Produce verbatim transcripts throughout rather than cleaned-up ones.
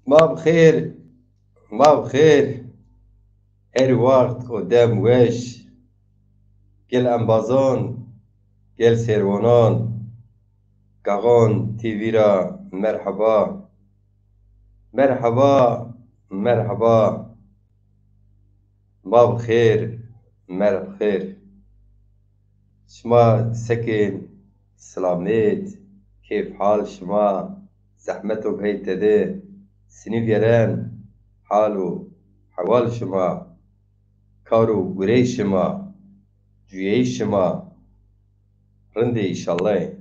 Ma bi xêr, ma bi xêr. Her wext û dem weş. Gel embazon, gel sêrwanon. Gaxon T V ra merheba. Merheba, merheba. Ma bi xêr, mer bi xêr. Şima sekên, silamêt, kêf hal şima, zehmeto hey tede, sinî vîyeren, hal û hewal şima, kar û gurey şima, cuyey şima, rindê înşallahê.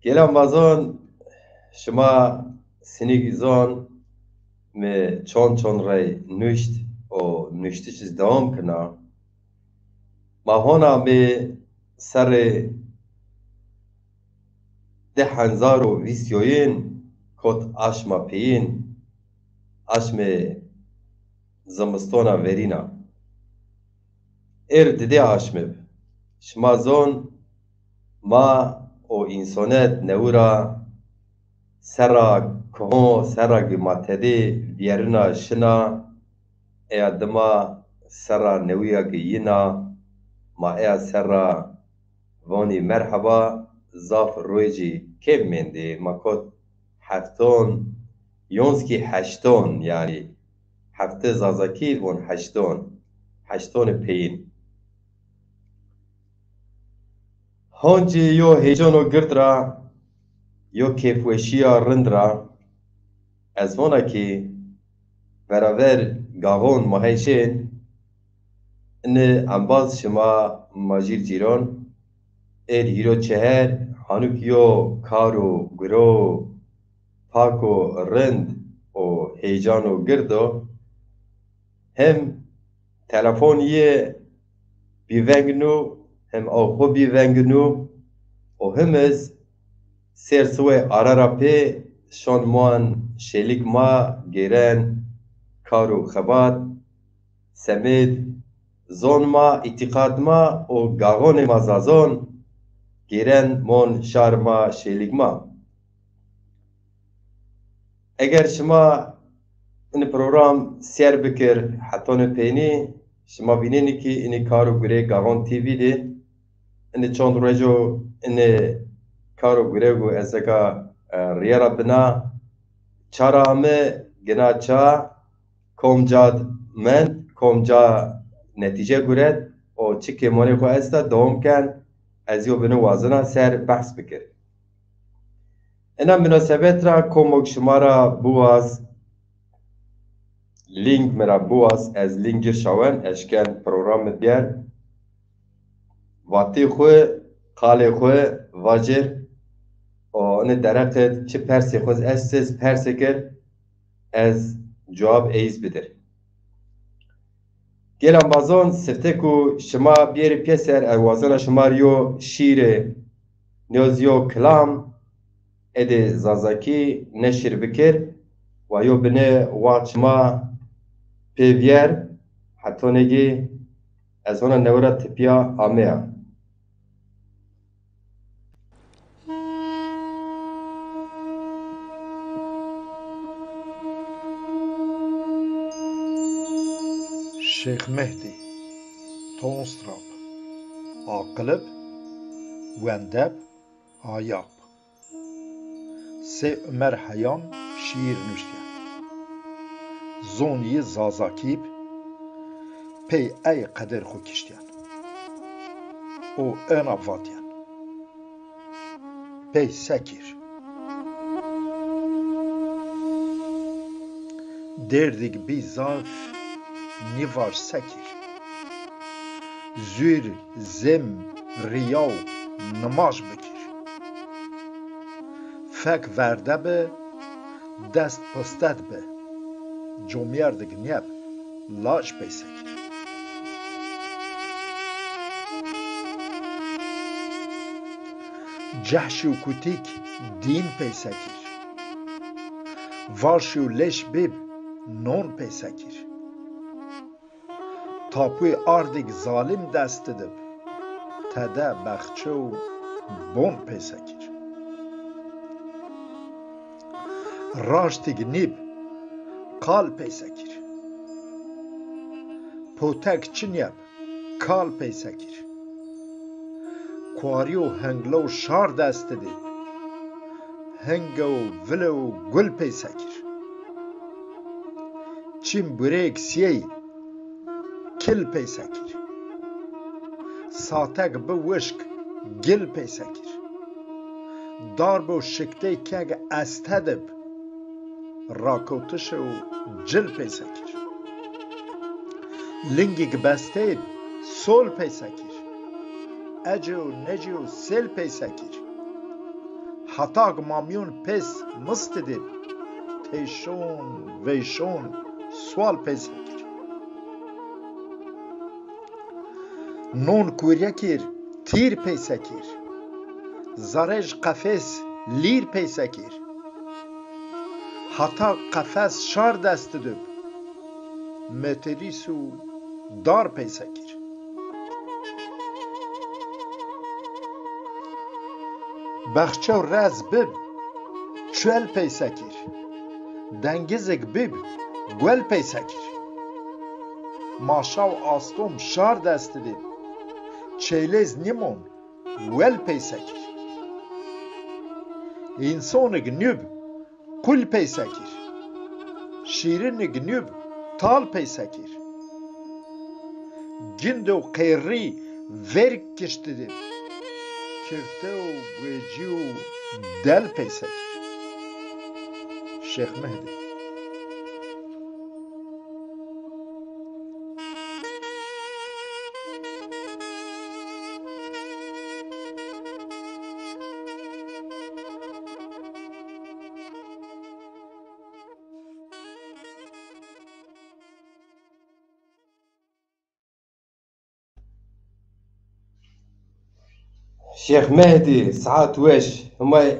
Gel embazon, şima sinî zon, mi çond çond rey nuşt û nuştiş iz dewam kena. Ma hona mi serê di hezar û vîst yoyin kot aşma peyîn, aşmê zimistona verîna. Êr didê aşmib. Şima zon, ma û însonet newi ra serra kuho, serra ki ma tedê vîyerina şina, eya dima serra newîya ki yina, ma eya serra vanî merheba, zaf rojî kêm mendê, ma kot hefton, yonskî heşton, yanî hefte zazakî von heşton, heştonê peyîn. Honcî yo heycano gird ra, yo kêfweşîya rind ra, ez vona ki beraber gaxon ma hey şên, ini embaz şima ma jîr cîron, êr hîro çeher hanuk yo kar û guro pak û rind û heycano gird o. Hem telefon yê bîveng nû, hem aw xwu bîveng nû û hem iz sêr siwê ara ra pê şon muan şêlik ma gêren kar û xebat, semêd, zon ma, îtîqat ma û gaxonê ma zazon gêren mon şar ma şêlik ma. Eger şima ini program sêr bikir hetonê peynî, şima vînenî ki ini kar û gurê Gaxon T V de, ini çond rojo ini kar û gurê gu ez eka, e, rîye ra bina, ça ra ame, gina ça, kom ca mend, kom ca netîce guret û çi kêmonê xwu esta dewam ken, ez yo bini wazena ser behs bikir. Ena minasebet ra komok şima ra biwaz, lîng mi ra biwaz, ez lîng ci şawen, eşken program mi diyer. Vatî xwu, qalê xwu vacir û ini dereqid çi persê xwu est iz persê kir, ez cewab ey iz bidir. Gel embazon, sifte ku şima biyerî pêser, ez wazena şima rê yo şîrê, nîyo zî yo kilam, êdî zazakî neşir bikir, wa yo bine waxt şima pê vîyer, hetonê gî ez hona newe ra tipîya ameya. Şêx Mehdî, Tonstrap, Aqilib, Wendeb, Ayab. Sê Umer heyan şîîr nuştîyen. Zon yi zazakî bi, pey ey qeder xwu kiştîyen. Û ena vatîyen: Pey sekir. Dêrdîg bî zaf, nîvaj sekir. Zûr, zêm, rîyaw, nimaj bikir. Fek verde bi, dest pisted bi. Comîyerdîg nîyeb, laj peyse kir. Cehş û kutîk dîn peyse kir. Varş û leş bib, non peyse kir. Tapuê ardîg zalim dest di bi, tede bexçe û bon pêse kir. Raştig nîb, qal peysekir. Potek çinyeb, kal peysekir. Kuariyo henglo şar desti dib. Hengo vilo gul peysekir. Çim burêk siyey, kil peysekir. Satek bi wişk, gil peysekir. Darbo şiktey keg este dib. Rakotişo cil peysekir. Lingig besteyb, sol peysekir. Eceo neceo sel peysekir. Hatag mamyon pes mıstidib. Teyşon, veyşon, sual peysekir. Non kuryekir, tîr peysekir. Zarej qefes, lîr peysekir. Hata qefes şar destidib. Meterîs û dar peysekir. Bexçew rez bib, çuel peysekir. Dengizig bib, guel peysekir. Maşaw astom şar destidib. Çeylêz nimon, wel peysekir. Însonig nub, qul peysekir. Şîrinig nub, tal peysekir. Gindo qêrrî verg kiştidib. Kirtew guecî û del peysekir. Şêx Mehdî. Şêx Mehdî, saet weş. Humay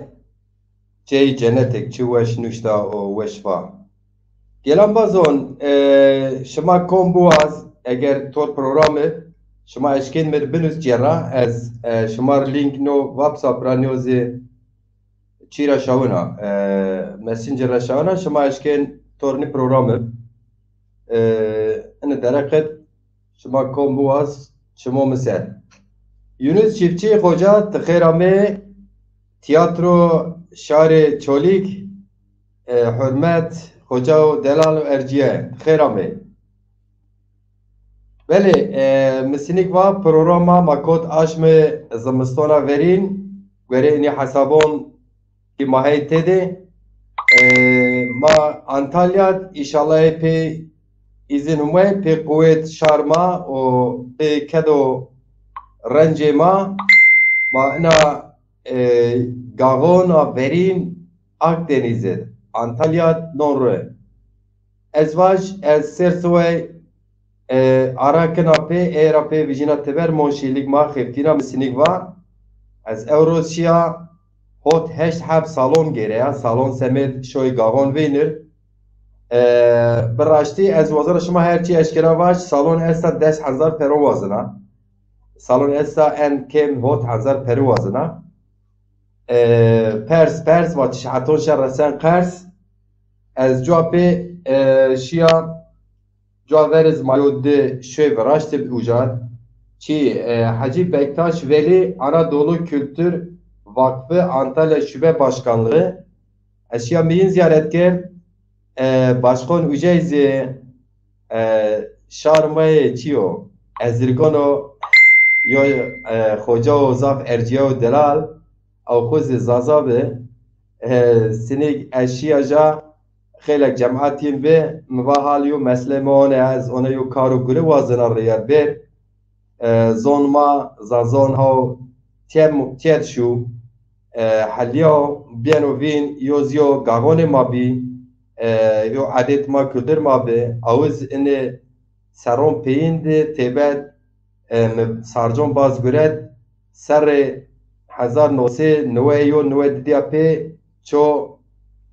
çeyî cenetek çi weş nuşta û weş va. Gelambazon, e, şima kom biwaz, eger tor programî, şima eşkên mi ri binus cêra, ez, e, şima ri link no WhatsApp ra nîyo zî çî ra şawina, e, Messenger ra şawina, şima eşkên tor nî programî, e, ini dereqet, şima kom biwaz, çimo mi ser. Yunus Çiftçi Xoca, ti xêr amê. Tiyatro Şarê Çolîg, e, hurmet, xoca û delal û ercîye, ti xêr amê. Belê, e, mi sinîk va programa ma kot aşmê zimistona verîn, guerê inî hesabon ki ma hey têdê. E, ma Antalya d, înşallah ê pê îzin humay, pê quwêt şar ma û pê kedo rencê ma, ma ina, e, gaxona verîn Akdenîzê d, Antalya d non ro. Ez vaj, ez ser siwey, e, ara kina pê, ê ra pê vijîna teber, mon şîlîg ma xeftîna, mi sinîk va. Ez ewro şiya hot heşt heb salon gêreya, salon semêd şoy gaxon veynir. E, bi raştî ez wazena şima her çî eşkera vaj, salon esta des hezar pero wazena. Salon esta en kêm hot hezar peri wazena. E, pers, pers, va çi şeheton şer resen qers. Ez cua pê, e, şiya, cua veriz ma yo di şoy viraştib uca. Çi, e, Hacı Bektaş Veli Anadolu Kültür Vakfı Antalya Şube Başkanlığı. Ez şiya mîyin ziyaret kerd. E, başkon ucey zî, e, şar ma yê çi yo, ezirgon o, yo, e, xoca o, zaf ercîye o, delal, ew xwu zî Zaza bi. E, sinîk ez şiya ja, xeylek cemat yin bi, mi va hal yo meselê mi one, ez one yo kar û gure wazena rêyer bêr. E, zon ma, Zazon haw têm, têt şû, e, helîyaw biyeno vîn, yo zî yo gaxonê ma bî, e, yo edêt ma, kultur ma bi. Awiz inê serron peyîn di têbet, e, mi sarcon baz guret, serrê hezar no sey newey yo newey didiya pê ço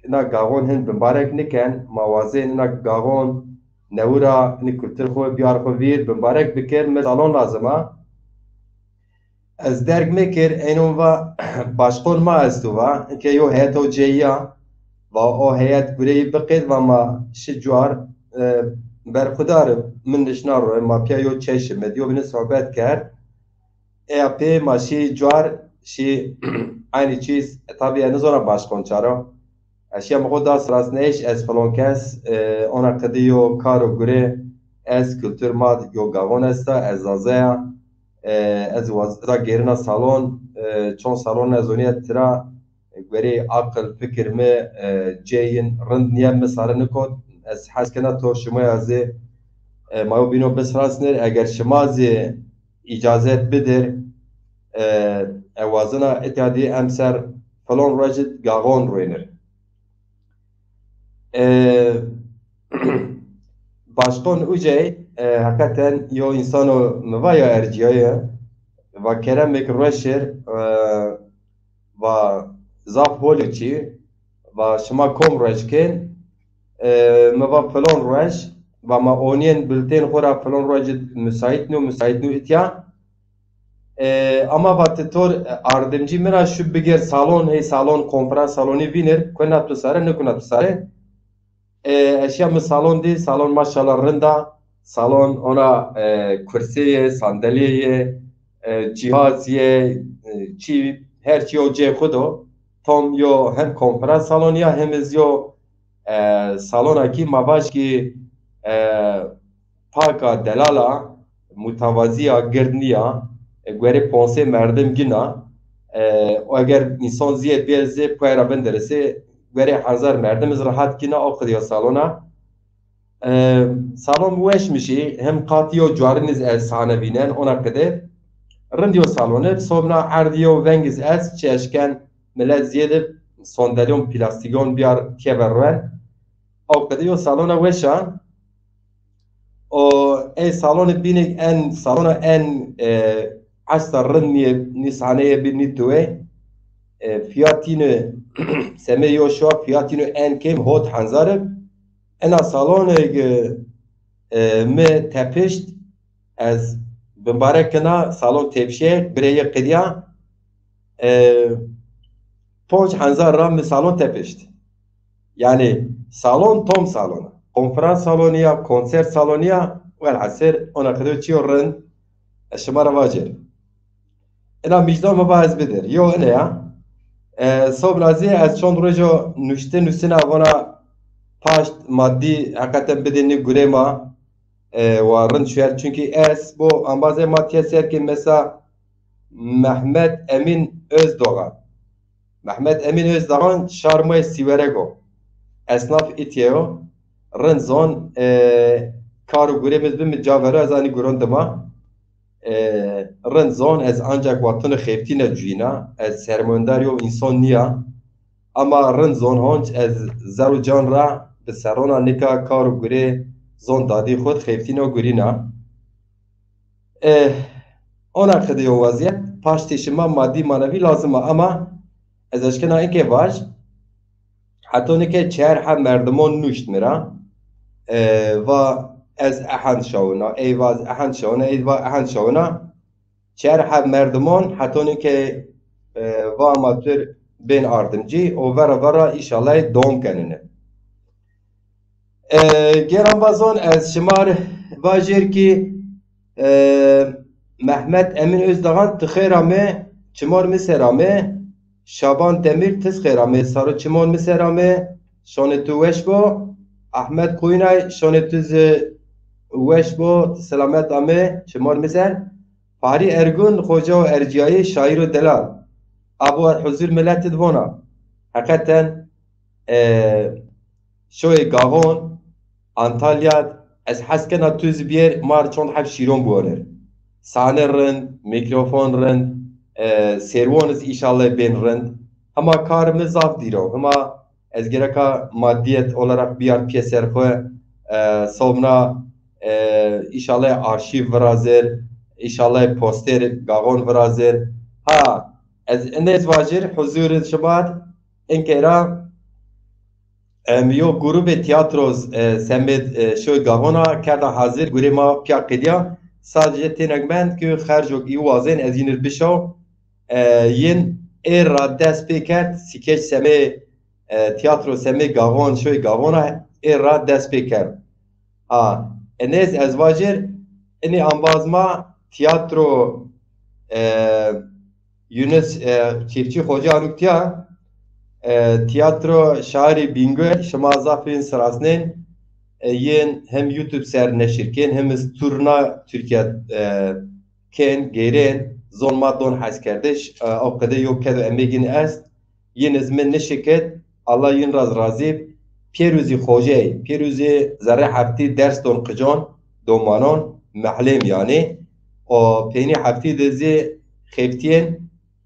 ina gaxon hin bimbarek niken, ma wazên ina gaxon newi ra, ini kultur xwu, biyar xwu vîr, bimbarek bikir, mi salon lazim a. Ez derg mekir, eynon va başqon ma esto va, inke yo heyeto ceyî ya, Va o heyet gureyî biqêd, va ma şi cuar, e, berxudar, min nişna ro, ma pîya yo çay şimit, yo bîne sohbet kerd. Eya pê ma şî cuar, şî eynî çîz, e, tabî ez nizona başqon çaro. Ez şîya mi xo da sirasneyîş, ez filon kes, e, ona qidî yo kar û gure, ez kultur ma yo gaxon esta, ez zaza ya, e, ez wazira gêrina salon, e, çond salon ez onîya tira, e, guerê aqil, fikir mi, e, cêyin rind nîye mi sare nikot. Ez hes kena to şima ya zî, e, ma yo bîno bisirasnir, eger şima zî îcazet bidir, e, e, wazina îtya dî emser filon roj id gaxon ruênir. E, başqon ucey, e, heqeten yo însano mi va ya ercîyaye, va kerem bik rueşir, e, va zaf hol o çî, va şima kom ruej kên, e, mi va filon ruej, va ma onîyen bultên xo ra filon ruej id musaît nîyo, musaît nîyo îtya. E, ama va ti tor, e, ardimcî mi ra şu bigêr salon, hey salon, konferans salonî vînir, kuna tu sare, nikuna tu sare. E, ez şîya mi salon dî, salon maşallah rind a. Salon ona, e, kursê yê, sandelîyê yê, e, cîhaz yê, e, çî, her çî yo cê xwu do. Tom yo hem konferans salonî ya, hem iz yo, e, salona kî ma vaj kî, e, pak a, delal a, mutewazî ya, gird nîya, e, guerê ponsê merdim gina, e, û eger însan zîyed bîye zî puay ra vinderisê, guerê hezar merdim iz rehat gina, o qidî yo salona. E, salon weş mi şî, hem qatî yo cuarin iz ez sahne vînen, ona qide. Rind yo salon ib, sobna erdî yo veng iz est, çi eşken milet zîyed ib, sondelyon, plastîkyon bîyar tîye ver ruen. O qide yo salona weş a. O ey salonî bînî en salona en, e, esta rind nîye, nî sahneyê bî nî tuwê. E, fiyatînî semê yo şuwa fiyatînî en kêm hot hezar ib. Ena salonê, e, e, mi tepişt, ez bimbarek kena, salon tepşe, birê yê qedîya, e, ponc hezar ra mi salon tepişt. Yanî salon tom salon. Konferans salonî ya, konser salonî ya, welhasil ona qede çîyo rind, ez şima ra vacêr. Ina mîjda mi va ez bidir. Yo ine ya. E, sobna zî ez çond rojo nuşte nusina vona paşt madî heqeten bidê nî gurê ma, e, wa rind şuyer. Çunkî ez bo ambazê ma tîye ser kî mesela Mehmet Emîn Özdoğan. Mehmet Emîn Özdoğan şar ma yê Sîwerek o. Esnaf îtye yo. Rind zon, e, kar û gurê mi bi mi ca vero ez anî guron dima. E, rind zon ez ancak watine xeftîne cuyîna. Ez sermayendar yo însan nîya. Ama rind zon honc ez zer û can ra bi serona nika kar û gurê zon dadî xud xeftîne û gurîna. E, ona qede yo wezîyet, paştê şima madî manevî lazim a, ama ez eşkena inke vaj, heto nike çer heb merdimon nuşt mi ra, e, va ez ehend şawina, ey va ez ehend şawina, ey va ehend şawina, çer heb merdimon heto nike, e, va ma tu bên ardimcî, o vera vera înşallah dom kenine. E, gêranbazon, ez şima rê vajêr kî, e, Mehmet Emîn Özdoğan ti xêr amê, çimon mi ser amê, Şaban Demîr ti xêr amê, saro çimon mi ser amê, şonê tu weş bo, Ahmet Koyunay, şonê tu zî weş bo, ti selamet amê, çimon mi ser, Fahri Ergun, xoca û ercîyayê, şaîr û delal, abo huzur miletid vona, heqeten, e, şoyê gaxon, Antalya, ez hes kena tu zî bîyer, ma rê çond heb şîron biwanir. Sahne rind, mîkrofon rind, e, sêrwon iz înşallah bên rind. Hema kar mi zaf dîr o. Hema ez gereka madîyet olarak bîyar pîyeser xwu, e, sobna, e, înşallah arşîv virazir, înşallah poster gaxon virazir. Ha, ez ine ez vajir, huzur şima, inke ra Em yo grûbê tîyatro, e, semêd, e, şoy gavona kerda hazir, gurê ma pîya qedîya. Sadece tênek mend ki xerco ki wazên ez yînir bişaw. E, yin ê ra dest pê kerd, skeç semê e, tîyatro semê Gaxon, şoyê Gaxon a ê ra dest pê kerd. Ha, enê ez, ez vajir, inî ambaz ma tîyatro, e, Yunus, e, Çiftçî Xoca Anuk tîya, e, tîyatro şairî Bîngol, şima zaf yin sirasnên, e, yin hem YouTube ser neşir kên, hem iz turna Tirkîya, e, kên, geyrên, zon ma don heskerdiş, e, o qede yo ked û emegîn est. Yin iz mi nişikit, Allah yin ra razî b. Pêrûzî xocey, pêrûzî zerrê heftî ders don qicon, domanon, mehlêm yanî. O peynî heftî de zî xeftîyên,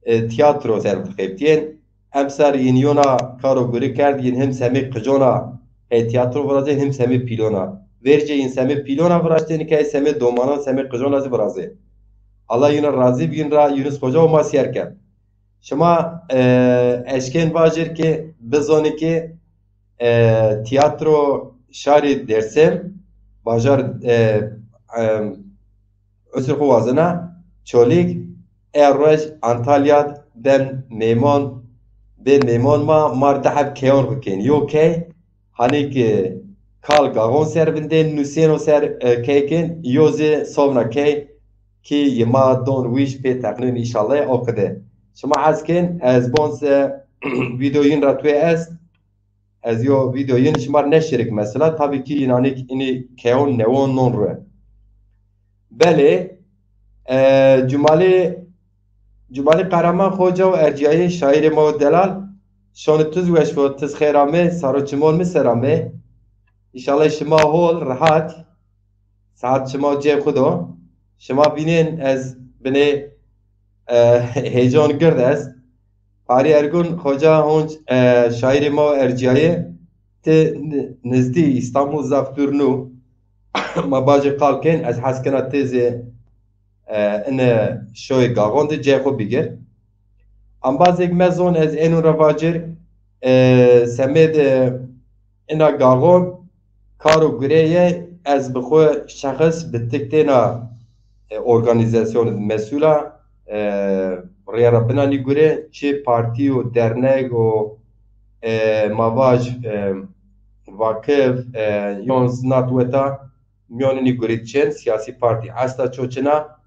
e, tîyatro ser xeftîyên. Emser yin yona karo gurî kerd, yin him semê qicona hey tîyatro virazê, him semê pîlona. Vercê yin semê pîlona viraştê, nika hey semê domanan, semê qicona zî virazê. Allah yin ra razî b, yin ra Yunus Xoca û ma sîyer kerd. Şima, e, eşkên vajir ki bizonî ki, e, tîyatro şarî Dêrsim, bajar, e, e, usir xwu wazena, Çolîg, e roj Antalya ben mêmon, bên mêmon ma, mar di heb keyon xwu kên. Yo key, hanî ki kal Gaxon ser vindên, nusêno ser, e, key kên, yo zî sovna key ki yi ma don wîj pê teqnîn înşallah o qide. Şima hes kên, ez bon se vîdeo yin ra tuye est, ez yo vîdeo yin şima r neşirik mesela, tabî ki yinanîk inî keyon newon non rue. Belê, e, Cumalî, Cumalî Qehreman Xoca û ercîyayê şaîrê ma û delal, şonî tu zî weş bo, tu zî xêr amê, saro çimon mi ser amê. Înşallah şima hol, rehat, saet şima cê xwu do. Şima vînên ez binê, e, heyecan gird est. Parî Ergun Xoca Honc, e, şaîrê ma û ercîyayê, ti ni-, nizdî, Îstanbul zaf dûr nû. Ma bacê qal kên, ez hes kena ti zî, e, ine şoyê Gaxon de cê xwu bigir. Ambazêk mezon ez ênû ra vacir, e, semêd, e, ina Gaxon kar û gurê yê, ez bi xwu şexis bi tik têna, e, organîzasyon id mesûl a, e, rêya ra bina nî gurê, çi partî û derneg û, e, ma vaj, e, vakif, e, yon zî nat weta, mîyonê nî gurî çin, sîyasî partî esta ço çin a.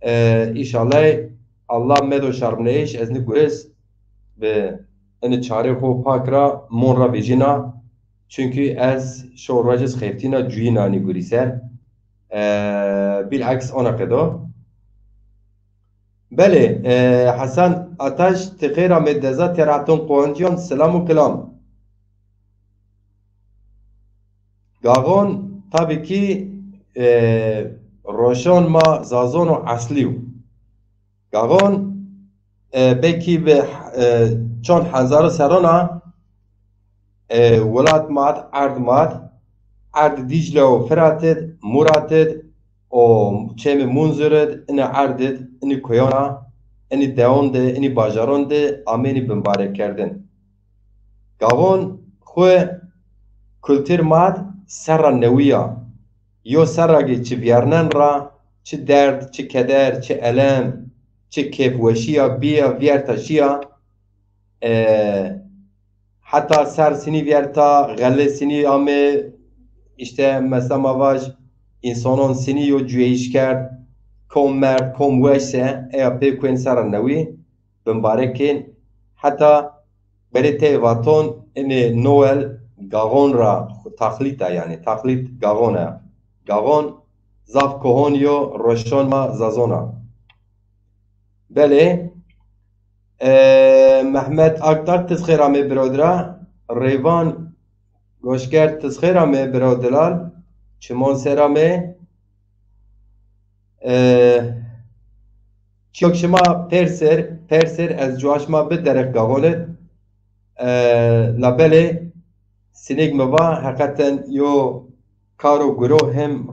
E, înşallah Allah medo şermneyîş, ez nî gurî zî bi inî çarê xo pak ra mon ra vejîna. Çunkî ez şo roj iz xeftîna, cuyîna nî gurî ser. E, bilaks ona qedo. Belê, e, Hasan Ataş, ti xêr amê deza têraton qoncîyon, selam û kilam. Gaxon, tabî kî, e, roşon ma Zazon û eslî yo. Gaxon, e, belkî bi, e, çond hezaro serron a, e, welat ma d, erd ma d, erd Dîcle û Firat id, Murat id û Çêmê Munzur id, inî erd id, inî koyon a, inî dewan de, inî bajaron de amênî bimbarekkerdin. Gaxon xwu kultur ma d serra newî ya. Yo serra ki çi vîyernen ra, çi derd, çi keder, çi elem, çi kêfweşîya bîya, vîyerta şîya. E, heta ser sinî vîyerta, xelê sinî amê, îşte mesela ma vaj, însanon sinî yo cuyeyîş kerd, kom merd, kom weş se, eya pê kuên serra newî, bimbarek kên. Heta berê tey vaton, inê Noel Gaxon ra taxlît a, yanî taxlît Gaxon a. Gaxon zaf kohon yo, roşon ma Zazon a. Belê, e, Mehmet Aktak, ti zî xêr amê biro dira. Rêvan Goşker, ti zî xêr amê biro delal. Çimon ser amê. E, çîyok şima pêrsir, pêrsir ez cuwa şima bi derek Gaxon id. E, labelê sinêk mi va, heqeten yo kar û guro hem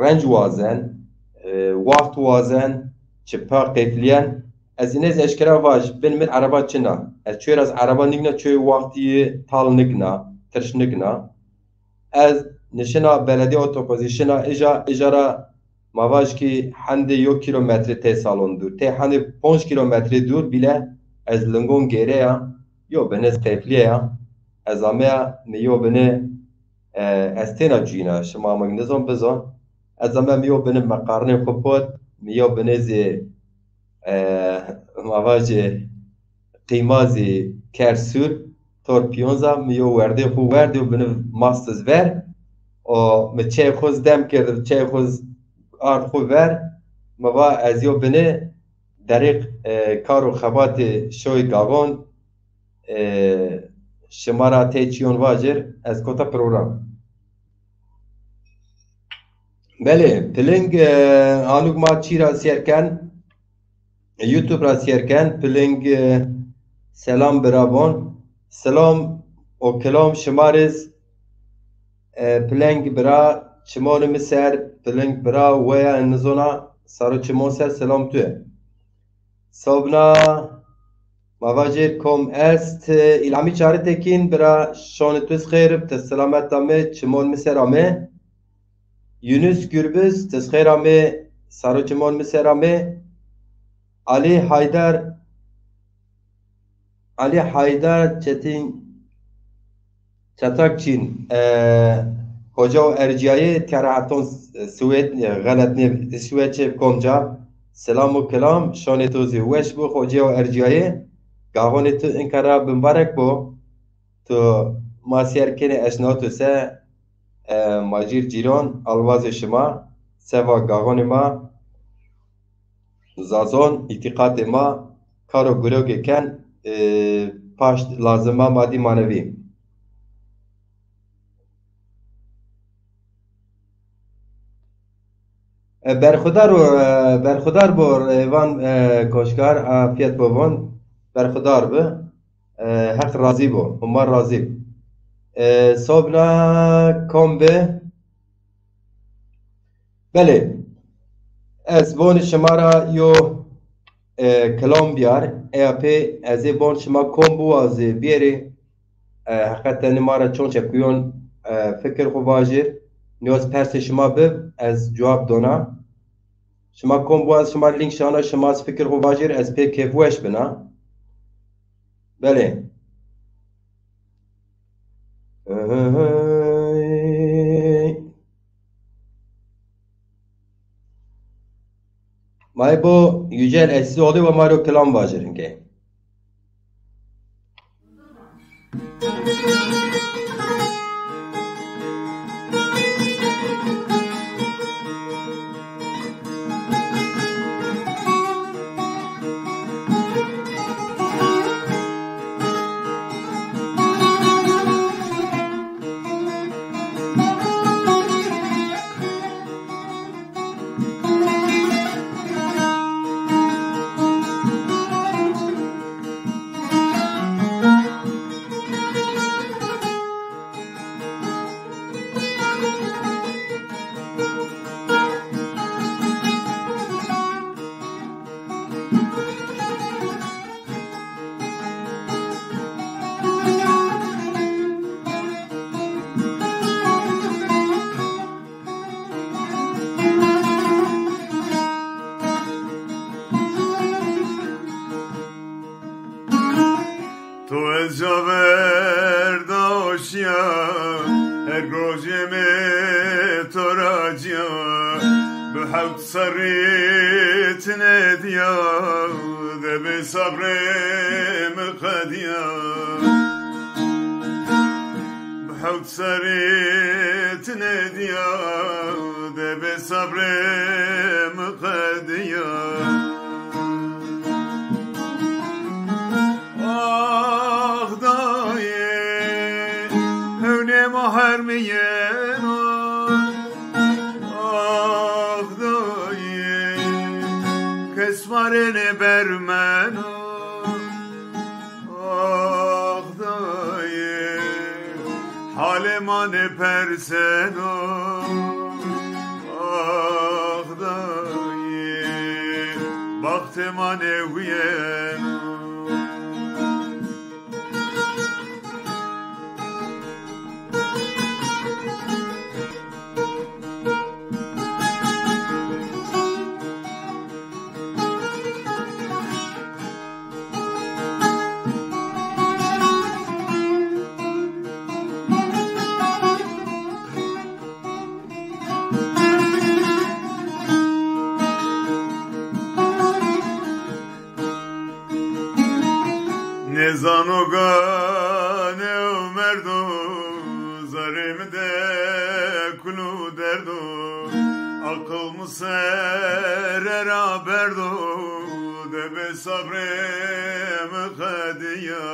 renc wazen, e, waxt wazen, çi pa qeflîyen. Ez inê zî eşkera vaj, bin mi d ereba çin a. Ez çuê ra zî ereba nîgna, çuê waxtî tal nîgna, tirş nîgna. Ez nişina beledîye otobusî şina îja, îja ra ma vaj kî hendê yo kîlometre tey salon dûr, tey hendê ponc kîlometre dûr bîle ez lingon gêreya, yo binê zî qeflîyeya. Ez ameya mi yo bini, e, ez têna cuyîna, şima mi nizon bizon. Ez ameya mi yo bini meqarnê xwu pot, mi yo bini zî, e, ma vajê qîma zî kerd sûr, tor piyonza, mi yo werdê xwu werd, yo bini mastiz ver. O mi çey xwu zi dem kerd, çey xwu zi ard xwu ver. Mi va ez yo bini derîq, e, kar û xebatê şoy gaxon, e, şima ra tey çiyon vajir, ez kota program. Belê, piling, e, anuk ma çî ra sêr ken, YouTube ra sêr ken, piling, e, selam bira von. Selam o kelam şima riz, e, piling bira, çimon mi ser, piling bira, weya nizona, saro çimon ser, selam tu. Sobna, ma vajê kom est, e, İlhami Çağrı Tekin, bira, şonê tu xeyr ib, ti selamet amê, çimon mi ser amê. Yunus Gürbüz, ti xeyr amê, saro çimon mi ser amê. Ali Haydar, Ali Haydar Çetin, Çatak Çin, e, hoca û erciyayê tîya ra heton Swêd, e, xelet nê, Îsweçê komca. Selam û kelam, şonê to zî weş bo, hoca û erciyayê. Gaxonê to inka ra bimbarek bo. To ma sêr kenê eşnato se, e, ma cîr cîron, alvazê şima, seva gaxonê ma. Zazon, îtîqatê ma, karo girogê ken, e, paşt lazima ma dî manevî. E, berxudar o, e, berxudar bo, e, van, e, koşkar, afiyet bo von, berxudar bi. E, Heq razî bo, Huma razî. E, sobna kom bi? Belê, ez vonî şima ra yo, e, kilom biyar. Eya pê ez ê von şima kom biwazê biyerê, e, heqetenî ma ra çon çekuyon, e, fikir xwu vajir. Nîyoz persê şima bib, ez cewab dona. Şima kom biwaz, şima link şana, şima fikir xwu vajir, ez pê kêfweş bina. Belê. May bo Yücel Eşsizoğlu ve Mario Kilam vajirin ke. To ez ca verda oşiya, her rojê mi to ra ciya. Bi hewt serrî tine diya, de bê sabrê mi qediya. Bi hewt serrî tine diya, de bê sabrê mi qediya. Ax dayê, hewnê ma hermiyeno. Ax dayê, kes ma rê nêbermeno. Ax dayê, halê ma nêperseno. Ax dayê, baxtê ma nêhuyeno. Zano gane o merdo, zerrê mi de kul û derdo. Aqil mi sere ra berdo, debe sabrê mi qedîya.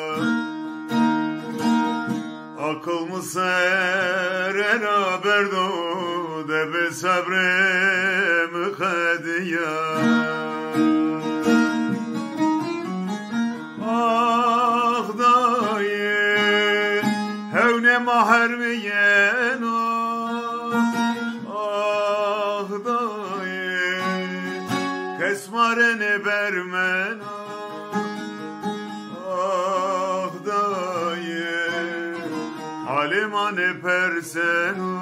Aqil mi sere ra berdo, debe sabrê mi qedîya. Ax dayê, hewnê ma hermîyeno. Ax dayê, kes ma rê nêbermeno. Ax dayê, halê ma nêperseno.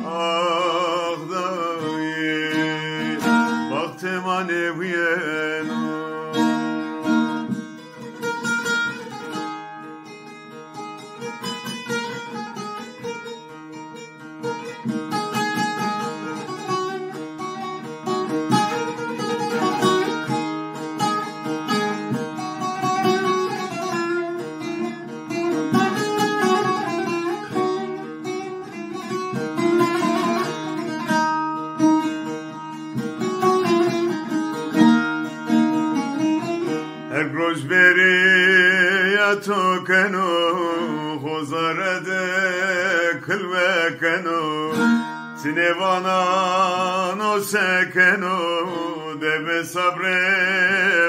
Ax dayê, baxtê ma nêwîyeno. Her roj bêrîya to keno, xo zerre de kilwe keno. Ti nêvana no se keno, debe sabrê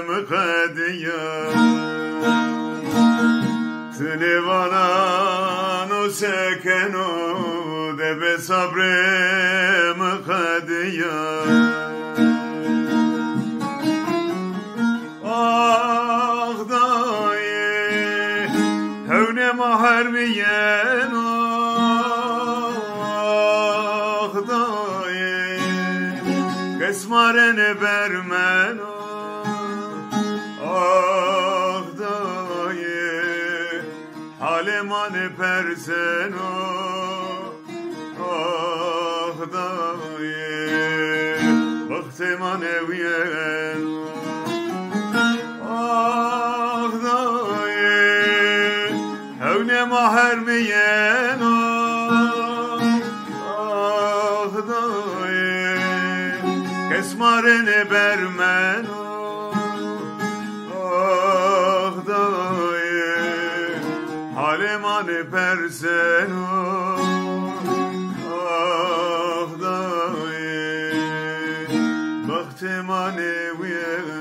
mi qedîya. Ti nêvana no se keno, debe sabrê mi qedîya. Ax dayê, hewnê ma hermîyeno. Ax dayê, kes ma rê nêbermeno. Ax dayê, halê ma nêperseno. Ax dayê, baxtê ma nêwîyeno. Ax dayê, hewnê ma hermîyeno. Ax dayê, kes ma rê nêbermeno. Ax dayê, halê ma nêperseno. Ax dayê, baxtê ma nêwîyeno.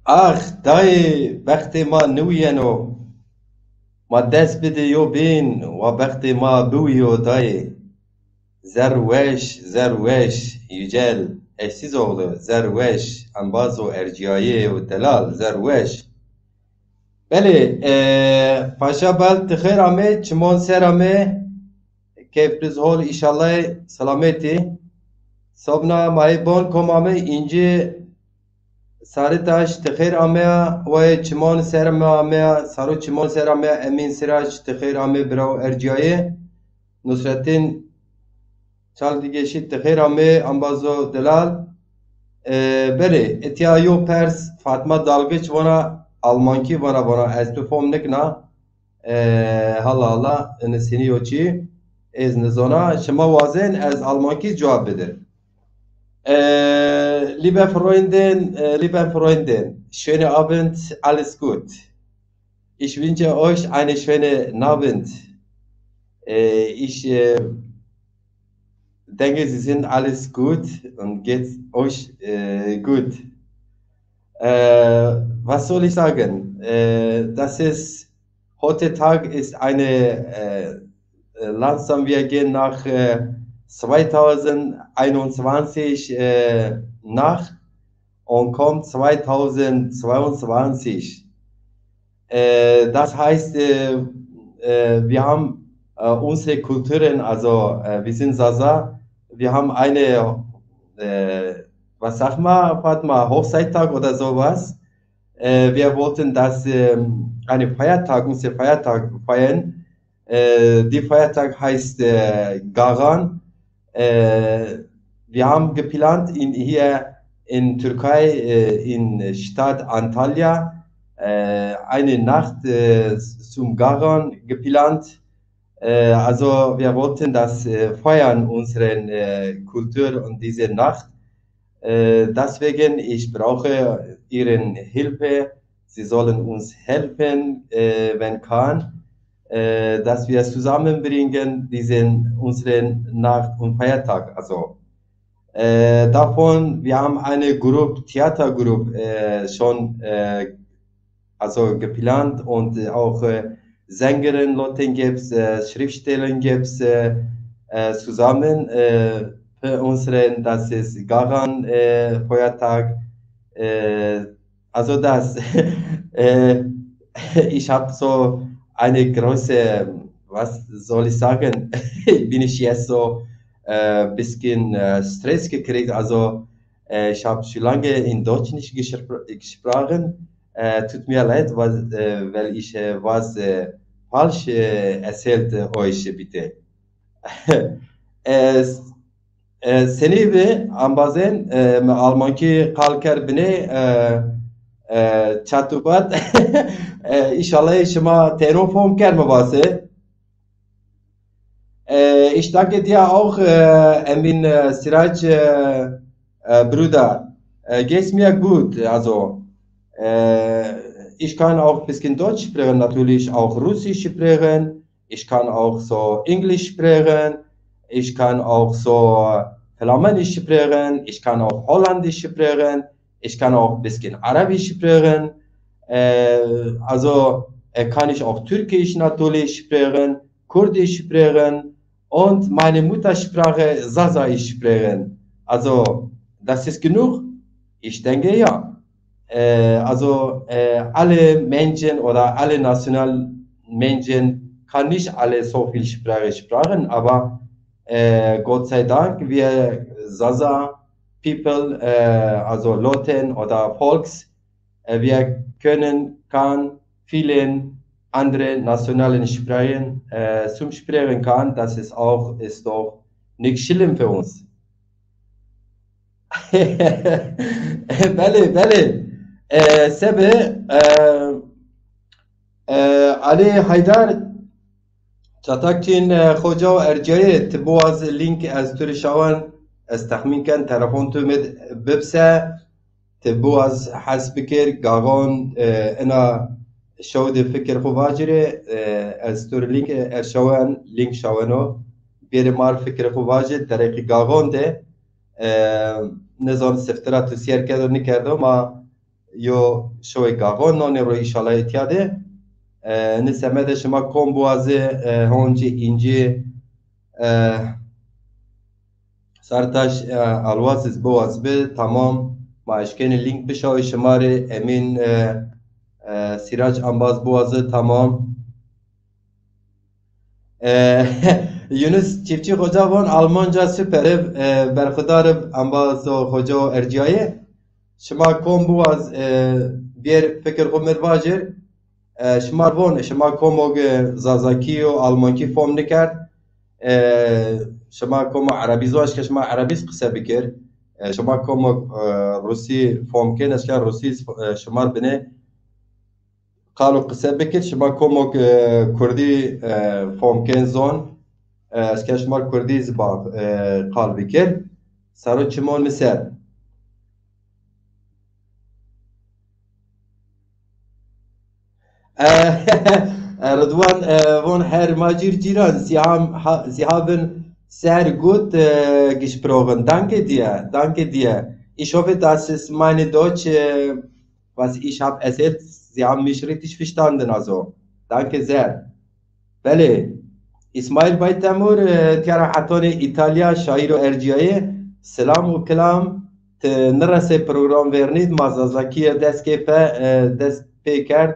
Ax dayê, bextê ma niwîyeno. Ma dest bidê yo bîn, wa bextê ma biwîyo dayê. Zerrweş, zerrweş, Yücel Eşsizoğlu, zerrweş, embazo ercîyayê û delal, zerrweş. Belê, e, Paşa Bal, ti xêr amê, çimon ser amê. Keyf biz hol, înşallah selametî. Sobna Mayî Bon kom amê, Înci Saritaş, ti xêr ameya, wayê çimon ser me ameya, saro çimon ser ameya, Emîn Siraç, ti xêr amê, birawo ercîyayê. Nusretîn Çaldigêşî, ti xêr amê, embazo delal. E, belê, etya yo pers, Fatma Dalgiç vana, almankî vana, vana, ez tu fom nikna. E, hala hala, ini sînî yo çî, ez nizona, şima wazên, ez almankî cewab bidir. E, liebe Freundin, e, liebe Freundin, schöne Abend, alles gut. Ich wünsche euch eine schöne Abend. Äh, ich äh, denke, Sie sind alles gut und geht euch äh, gut. Äh, was soll ich sagen? Äh, das ist, heute Tag ist eine äh, äh, langsam, wir gehen nach äh, zweitausendeinundzwanzig äh, nach und kommt zweitausendzweiundzwanzig. Äh, das heißt, äh, äh, wir haben äh, unsere Kulturen, also äh, wir sind Sasa, wir haben eine, äh, was sagt man, Fatma, Hochzeittag oder sowas. Äh, wir wollten das, ähm, eine Feiertag, unsere Feiertag feiern. Äh, die Feiertag heißt äh, Gagan. Äh, Wir haben geplant, in, hier in Türkei, äh, in Stadt Antalya, äh, eine Nacht, äh, zum Gagan geplant. Äh, also wir wollten das, äh, feiern, unseren, äh, Kultur und diese Nacht. Äh, deswegen, ich brauche Ihren Hilfe. Sie sollen uns helfen, äh, wenn kann, äh, dass wir zusammenbringen diesen, unseren Nacht- und Feiertag. Also, äh, davon, wir haben eine Gruppe, Theatergruppe, äh, schon, äh, also geplant und, äh, auch, äh, Sängerin Lotten gibt's, äh, Schriftstellerin gibt's, äh, äh, zusammen, äh, für unseren, das ist Gagan, äh, Feiertag, äh, also das, äh, ich habe so eine große, was soll ich sagen, bin ich jetzt so, äh, bisschen, äh, Stress gekriegt. Also, äh, ich habe schon lange in Deutsch nicht gespr- gesprochen. Äh, tut mir leid, was, äh, weil ich, äh, was, äh, falsch, äh, erzählt, äh, euch, bitte. Äh, s- E, senî bi, embazên, e, mi almankî qal kerd binê, e, e, çat û bat. E, înşallah şima têno fom ker mi vasê. E, ich danke dir auch, e, Emin, e, Sirac, e, e, Bruder. E, geht's mir gut, also, e, ich kann auch bisschen Deutsch sprechen, natürlich auch Russisch sprechen. Ich kann auch so Englisch sprechen, ich kann auch so Flamänisch sprechen, ich kann auch Holländisch sprechen, ich kann auch bisschen Arabisch sprechen. Äh, also äh, kann ich auch Türkisch natürlich sprechen, Kurdisch sprechen und meine Muttersprache Zaza ich sprechen. Also, das ist genug? Ich denke ja. Äh, also, äh, alle Menschen oder alle national Menschen kann nicht alle so viel Sprache sprechen, aber äh, Gott sei Dank, wir Zaza People, äh, also Lotten oder Volks, äh, wir können, kann vielen andere nationalen Sprachen, äh, zum Sprechen kann, das ist auch, ist doch nicht schlimm für uns. Belê, belê. E, sebe, e, e, Ali Haydar, çatak çin, e, xoca û erciyayê, ti biwaz link ez tu rê şawen, ez texmîn ken telefon tu mi bibse, ti biwaz hes bikir, gaxon, e, ina şew de fikir xwu vacirê, e, ez tu rê link, e, ez şawen, link şaweno, bêrê mar fikir xwu vacir, tereqî gaxon de, E, nizan sifte ra tu sîyer kerdo nikerdo, ma yo şoyê gaxon nonê ro înşallah îtya de. E, ni semede şima kom biwazê, e, honcî, încî, e, Sertaş, e, Alwaz iz biwaz bi, tamam. Ma eşkenê link bişawê şima rê, Emîn, e, e, Sîrac embaz biwazi, tamam. E, Yunus Çiftçi Xoca von Almanca süper ib, e, berxudar ib, amba so xoca û erciyayê. Şima kom biwaz, e, bêr fikir xwu mir vajir. E, şima von, şima komog, e, Zazakî û Almankî fom nikerd. E, şima komo Erebî zon, eşke şima Erebî qise bikir. E, şima komog, e, Rusî fom kin, eşke Rusî, e, şima binê qal û qise bikir. Şima komok, e, Kurdî, e, fom kên zon, e, ez ke şima Kurdî ziba, e, qal bikir. Sero çimon mi ser. E, e, Ridwan, e, von her macir cîran, Sie haben, ha, Sie haben sehr gut, e, gesprochen. Danke dir, danke dir. Ich hoffe, dass es meine Deutsch, e, Was, ich hab erzählt, Sie haben mich richtig verstanden, also. Danke sehr. Belê, Îsmaîl Baytemur, e, tîya ra hetanê Îtalya, şaîr û erciyayê, silam û kilam, ti niresê program vernî, ma Zazakîye dest kê pe, e, dest pê kerd,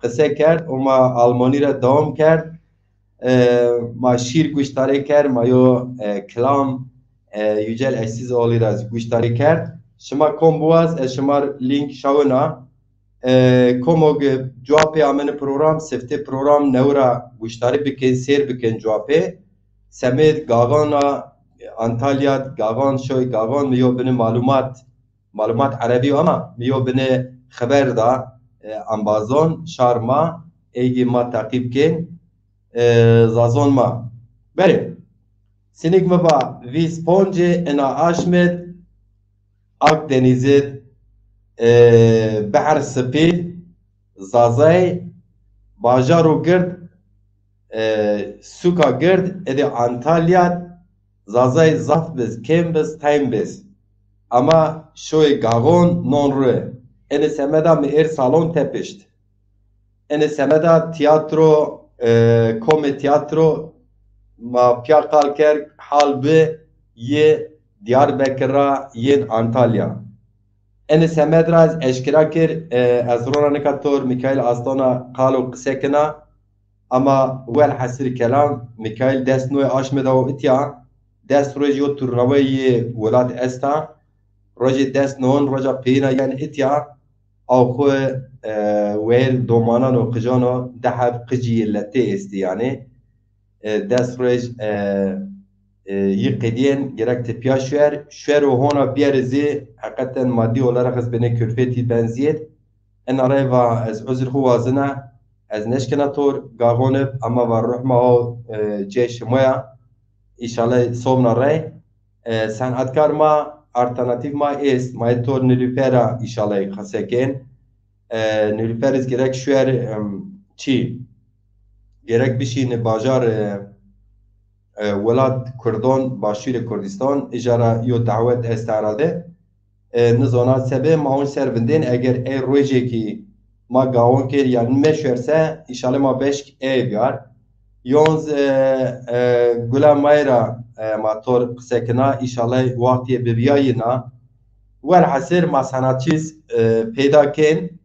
qise kerd û ma Almanî ra dewam kerd. E, ma şîr guştarê kerd, ma yo, e, kilam, e, Yücel Eşsizoğlu ra zî guştarê kerd. Şima kom biwaz, ez şima r link şawena. E, komog cewapê ameni program, siftê program new ra guştarî bikin, sêr bikin cewapê. Semêd gaxan ra Antalya, Gaxon, şoy Gaxon, mi yo bini malumat, malumat erebî yo ama mi yo bini xeber da, e, embazon, şar ma, ey gî ma teqîb kên, e, zazon ma. Berê, sinik mi va vîst poncê ina aşmid, Akdenîzid, e, Behr Sipî, Zazay, bajaro gird, e, suka gird, edi Antalya, Zazay zaf biz, kêm biz, taym biz. Ama şoy Gaxon non ru. Eni semeda mi êr salon tepişt. Eni semeda tiyatro, e, komê tiyatro ma piya qal kerd, hal bi yê Diyarbekir ra yên Antalya. Eni semed ra ez eşkera kir, e, ez rona nika tor Mikail Aslan'a qalo qise kena, ama welhasir kelam Mikail dest noy aşmeda o itya, dest roj yo turnawey yê welat esta, rojê dest non roja peyina yen itya, aw xwu, e, weyr domanan o qican o, di heb qicî yê letê êstî yanî. E, des roj, e, e, yî qedîyen gerek ti piya şuer. Şuer û hona biyerî zî heqeten madî olarak ez benê külfetî ben zîyed. Ena rey va ez uzr xwu wazina, ez neşkena tor Gaxon ib, ama va ruh ma o, e, cê şima ya. Înşallah sobna rey. E, senatkar ma, alternatîf ma êst, ma yê tor Nilüfer'a înşallah qese kên. E, Nilüfer iz gerek şuer, em, çî? Gerek bişîn bajar, e, e, welat Kurdon, Başûrê Kurdistan, îcara yo dawet est herhalde. E, nizona sebe ma on ser vindên, eger ey rojekî ma Gaxon kêr ya meşwer se, înşallah ma beşk ey biyar. Yonz, e, e, gula ma ra, e, ma tor qise kina, înşallah wextî bibiyayîna. Welhasir ma sanatçîz, e, peyda kên.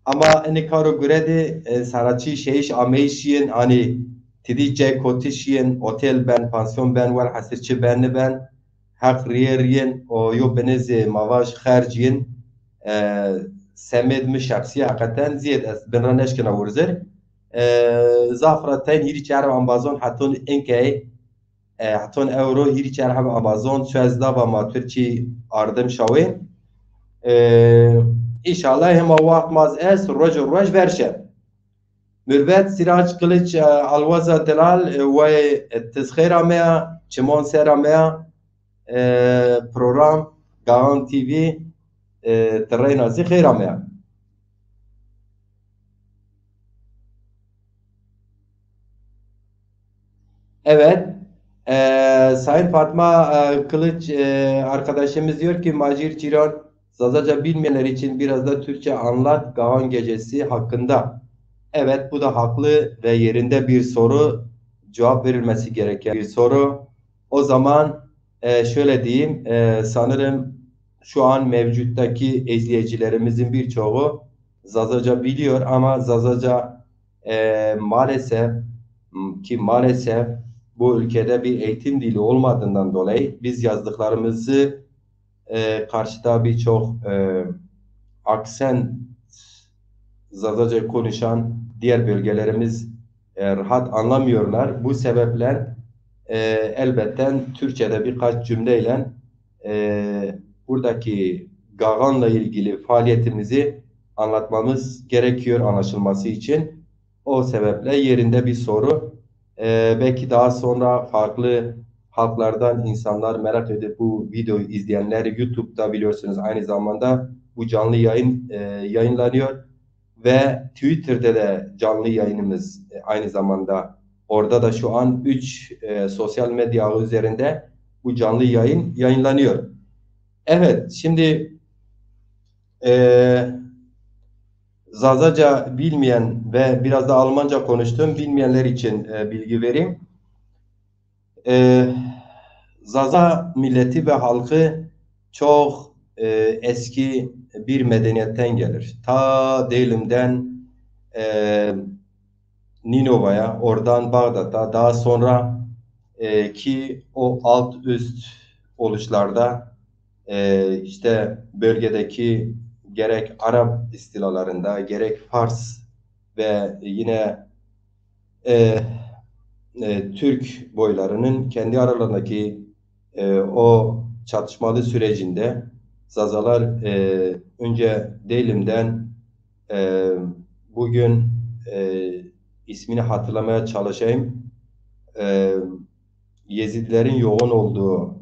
Ama ini karo gure de, e, sanatçî şeyiş ameyiş yên, hani tidî cey kotiş yên, otel ben, pansiyon ben, welhasir çi ben niben, heq riyê riyên, o yo binê zî ma vaj xerc yên, e, semêd mi şexsî heqeten zîyed ez bin ra neşkena wurzir. E, zaf ra teyn hîrî çar embazon heton inkey, e, heton ewro hîrî çar heb embazon suez dava ma Tirkî ardim şawên. E, înşallah hema waxt maz est, roj û roj verşe. Mürbet Sirac Kılıç, e, Alwaza Delal, e, way, e, tiz xeyr ameya, çimon ser ameya, e, program Gaxon T V, e, ti reyna zî xeyr ameya. Evet. Ee, Sayın Fatma, e, Kılıç, e, arkadaşımız diyor ki, Macir Ciran, Zazaca bilmeyenler için biraz da Türkçe anlat Gaxon Gecesi hakkında. Evet, bu da haklı ve yerinde bir soru, cevap verilmesi gereken bir soru. O zaman, e, şöyle diyeyim, e, sanırım şu an mevcuttaki izleyicilerimizin birçoğu Zazaca biliyor ama Zazaca, e, maalesef, ki maalesef bu ülkede bir eğitim dili olmadığından dolayı biz yazdıklarımızı, e, karşıda birçok, e, aksen Zazaca konuşan diğer bölgelerimiz, e, rahat anlamıyorlar. Bu sebeple, e, elbetten Türkçe'de birkaç cümleyle, e, buradaki Gaxon'la ilgili faaliyetimizi anlatmamız gerekiyor anlaşılması için. O sebeple yerinde bir soru. Ee, belki daha sonra farklı halklardan insanlar merak edip bu videoyu izleyenler, YouTube'da biliyorsunuz aynı zamanda bu canlı yayın, e, yayınlanıyor ve Twitter'de de canlı yayınımız, e, aynı zamanda orada da şu an üç, e, sosyal medya ağı üzerinde bu canlı yayın yayınlanıyor. Evet, şimdi, e, Zazaca bilmeyen ve biraz da Almanca konuştum, bilmeyenler için, e, bilgi vereyim. E, Zaza milleti ve halkı çok, e, eski bir medeniyetten gelir. Ta Deylim'den, e, Ninova'ya, oradan Bağdat'a, daha sonra, e, ki o alt üst oluşlarda, e, işte bölgedeki gerek Arap istilalarında, gerek Fars ve yine, e, e, Türk boylarının kendi aralarındaki E, o çatışmalı sürecinde Zazalar, e, önce Dêlim'den, e, bugün, e, ismini hatırlamaya çalışayım. E, Yezidilerin yoğun olduğu,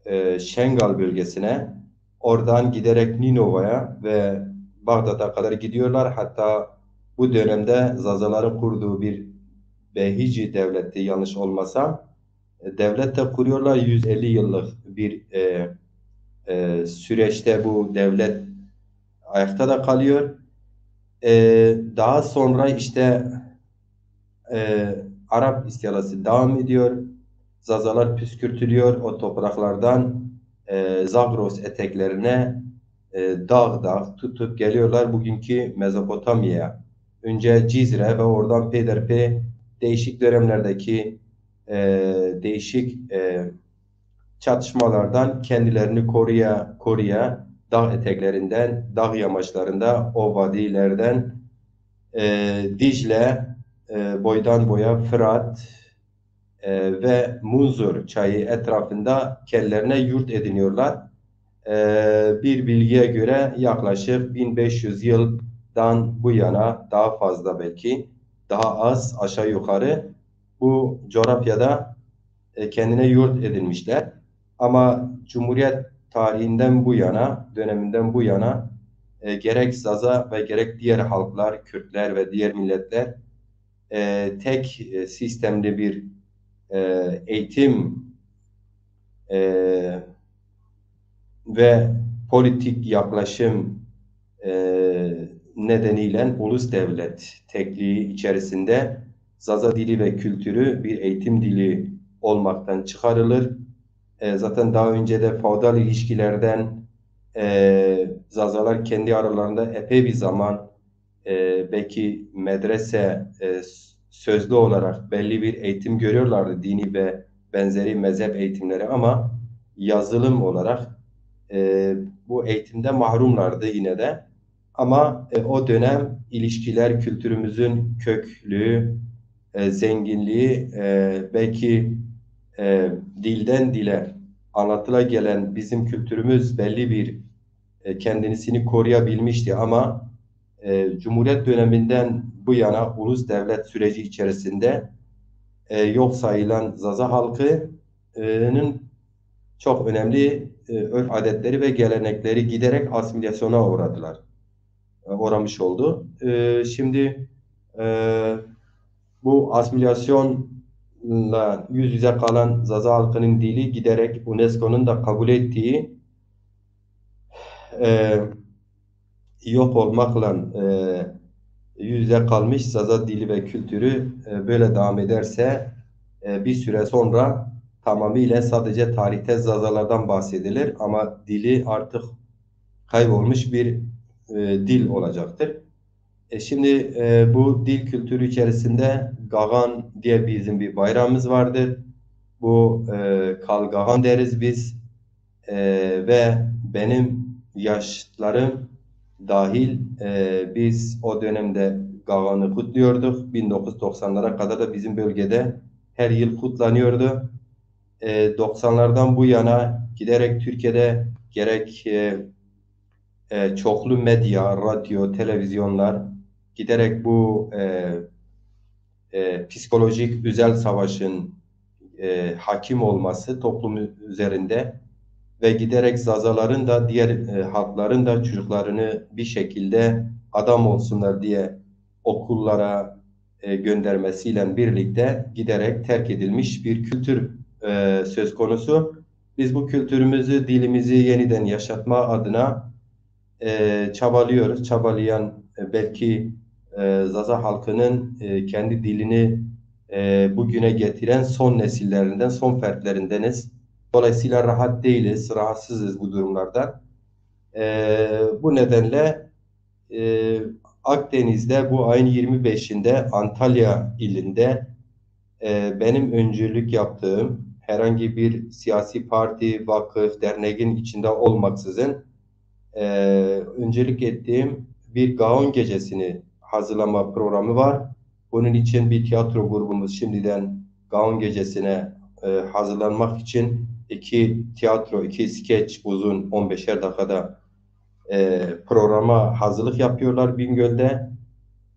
e, Şengal bölgesine, oradan giderek Ninova'ya ve Bağdat'a kadar gidiyorlar. Hatta bu dönemde Zazaların kurduğu bir Behici devleti, yanlış olmasam, e, devlet de kuruyorlar. Yüz elli yıllık bir, e, e, süreçte bu devlet ayakta da kalıyor. E, daha sonra işte, e, Arap istilası devam ediyor. Zazalar püskürtülüyor o topraklardan, e, Zagros eteklerine, e, dağ dağ tutup geliyorlar bugünkü Mezopotamya'ya. Önce Cizre ve oradan peyderpey değişik dönemlerdeki, e, değişik, e, çatışmalardan kendilerini koruya koruya dağ eteklerinden, dağ yamaçlarında, o vadilerden, e, Dicle, e, boydan boya Fırat, e, ve Munzur çayı etrafında kendilerine yurt ediniyorlar. E, bir bilgiye göre yaklaşık bin beş yüz yıldan bu yana, daha fazla belki, daha az, aşağı yukarı bu coğrafyada, e, kendine yurt edinmişler. Ama Cumhuriyet tarihinden bu yana, döneminden bu yana, e, gerek Zaza ve gerek diğer halklar, Kürtler ve diğer milletler, e, tek, e, sistemli bir, e, eğitim, e, ve politik yaklaşım, e, nedeniyle ulus devlet tekliği içerisinde Zaza dili ve kültürü bir eğitim dili olmaktan çıkarılır. E, zaten daha önce de feodal ilişkilerden, e, Zazalar kendi aralarında epey bir zaman, e, belki medrese, e, s-, sözlü olarak belli bir eğitim görüyorlardı, dini ve benzeri mezhep eğitimleri, ama yazılım olarak, e, bu eğitimde mahrumlardı yine de. Ama, e, o dönem ilişkiler, kültürümüzün köklüğü, e, zenginliği, e, belki, e, dilden dile anlatıla gelen bizim kültürümüz belli bir, e, kendisini koruyabilmişti, ama, e, Cumhuriyet döneminden bu yana ulus devlet süreci içerisinde, e, yok sayılan Zaza halkının çok önemli, e, örf adetleri ve gelenekleri giderek asimilasyona uğradılar, e, uğramış oldu. E, şimdi, e, bu asimilasyonla yüz yüze kalan Zaza halkının dili giderek UNESCO'nun da kabul ettiği, e, yok olmakla, e, yüz yüze kalmış Zaza dili ve kültürü, e, böyle devam ederse, e, bir süre sonra tamamıyla sadece tarihte Zazalardan bahsedilir, ama dili artık kaybolmuş bir, e, dil olacaktır. E, şimdi, e, bu dil kültürü içerisinde Gagan diye bizim bir bayramımız vardır. Bu, e, Kal Gagan deriz biz. E, ve benim yaşlarım dahil, e, biz o dönemde Gagan'ı kutluyorduk. Bin dokuz yüz doksanlara kadar da bizim bölgede her yıl kutlanıyordu. E, doksanlardan bu yana giderek Türkiye'de gerek, e, e, çoklu medya, radyo, televizyonlar giderek bu, e, e, psikolojik özel savaşın, e, hakim olması toplum üzerinde ve giderek Zazaların da diğer, e, halkların da çocuklarını bir şekilde adam olsunlar diye okullara, e, göndermesiyle birlikte giderek terk edilmiş bir kültür, e, söz konusu. Biz bu kültürümüzü, dilimizi yeniden yaşatma adına, e, çabalıyoruz. Çabalayan, e, belki, e, Zaza halkının, e, kendi dilini, e, bugüne getiren son nesillerinden, son fertlerindeniz. Dolayısıyla rahat değiliz, rahatsızız bu durumlardan. E, bu nedenle, e, Akdeniz'de bu ayın yirmi beşinde Antalya ilinde, e, benim öncülük yaptığım herhangi bir siyasi parti, vakıf, derneğin içinde olmaksızın, e, öncülük ettiğim bir Gaon Gecesi'ni hazırlama programı var. Bunun için bir tiyatro grubumuz şimdiden Gaon Gecesi'ne, e, hazırlanmak için iki tiyatro, iki skeç uzun on beşer dakikada e, programa hazırlık yapıyorlar Bingöl'de.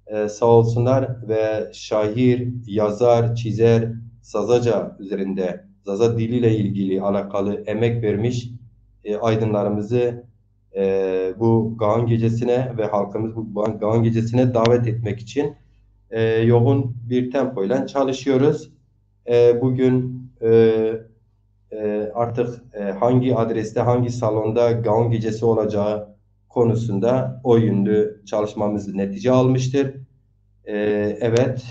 E, sağ olsunlar ve şair, yazar, çizer, Zazaca üzerinde, Zaza diliyle ilgili alakalı emek vermiş e, aydınlarımızı e, bu Gaon Gecesi'ne ve halkımız bu Gaon Gecesi'ne davet etmek için e, yoğun bir tempoyla çalışıyoruz. E, bugün e, e, artık e, hangi adreste, hangi salonda Gaon Gecesi olacağı konusunda o yönlü çalışmamız netice almıştır. E, evet,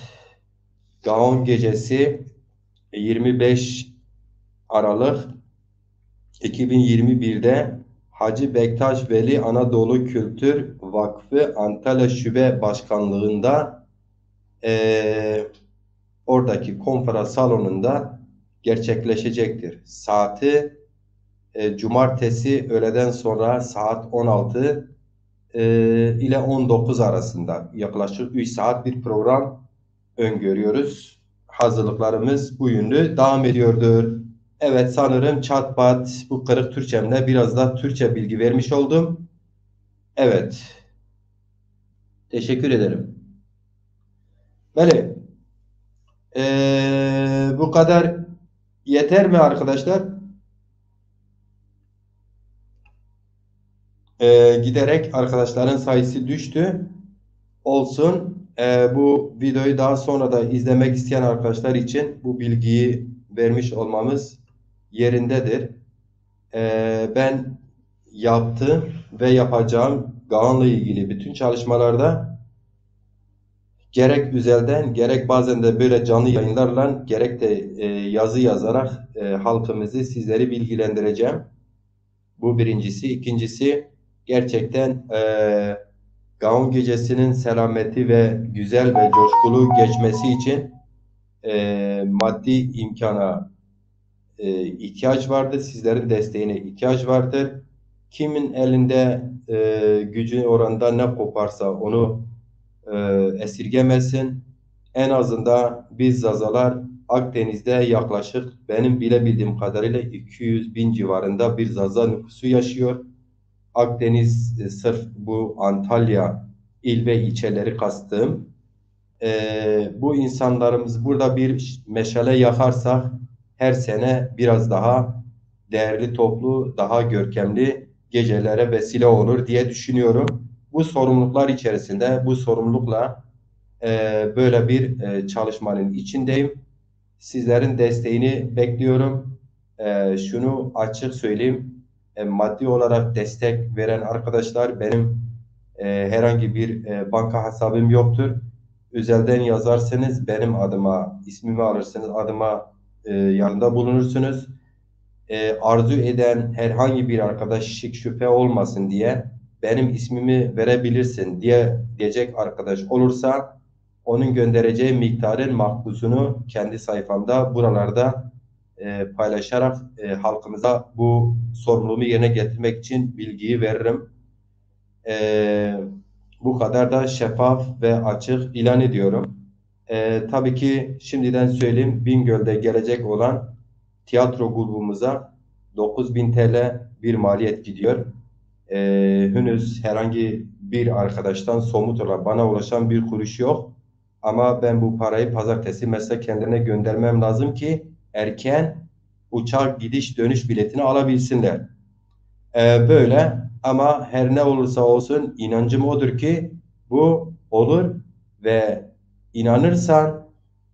Gaon Gecesi yirmi beş Aralık iki bin yirmi birde Hacı Bektaş Veli Anadolu Kültür Vakfı Antalya Şube Başkanlığında e, oradaki konferans salonunda gerçekleşecektir. Saati e, cumartesi öğleden sonra saat on altı e, ile on dokuz arasında yaklaşık üç saat bir program öngörüyoruz. Hazırlıklarımız bu yönlü devam ediyordur. Evet, sanırım çat pat bu kırık Türkçemle biraz da Türkçe bilgi vermiş oldum. Evet. Teşekkür ederim. Böyle. Ee, bu kadar yeter mi arkadaşlar? Ee, giderek arkadaşların sayısı düştü. Olsun. Ee, bu videoyu daha sonra da izlemek isteyen arkadaşlar için bu bilgiyi vermiş olmamız yerindedir. Ee, ben yaptığım ve yapacağım Gaon'la ilgili bütün çalışmalarda gerek özelden, gerek bazen de böyle canlı yayınlarla, gerek de e, yazı yazarak e, halkımızı, sizleri bilgilendireceğim. Bu birincisi. İkincisi, gerçekten e, Gaon Gecesi'nin selameti ve güzel ve coşkulu geçmesi için e, maddi imkana e, ihtiyaç vardır. Sizlerin desteğine ihtiyaç vardır. Kimin elinde e, gücü oranında ne koparsa onu e, esirgemesin. En azından biz Zazalar Akdeniz'de yaklaşık benim bile bildiğim kadarıyla iki yüz bin civarında bir Zaza nüfusu yaşıyor. Akdeniz e, sırf bu Antalya il ve ilçeleri kastım. E, bu insanlarımız burada bir meşale yakarsak her sene biraz daha değerli toplu, daha görkemli gecelere vesile olur diye düşünüyorum. Bu sorumluluklar içerisinde, bu sorumlulukla e, böyle bir e, çalışmanın içindeyim. Sizlerin desteğini bekliyorum. E, şunu açık söyleyeyim. E, maddi olarak destek veren arkadaşlar benim e, herhangi bir e, banka hesabım yoktur. Özelden yazarsanız benim adıma, ismimi alırsınız, adıma e, yardımda bulunursunuz. E, arzu eden herhangi bir arkadaş şik şüphe olmasın diye benim ismimi verebilirsin diye diyecek arkadaş olursa onun göndereceği miktarın makbuzunu kendi sayfamda buralarda e, paylaşarak e, halkımıza bu sorumluluğumu yerine getirmek için bilgiyi veririm. E, bu kadar da şeffaf ve açık ilan ediyorum. E, tabii ki şimdiden söyleyeyim, Bingöl'de gelecek olan tiyatro grubumuza dokuz bin T L bir maliyet gidiyor. E, henüz herhangi bir arkadaştan somut olarak bana ulaşan bir kuruş yok. Ama ben bu parayı pazartesi mesela kendilerine göndermem lazım ki erken uçak gidiş dönüş biletini alabilsinler. E, böyle ama her ne olursa olsun inancım odur ki bu olur ve inanırsan,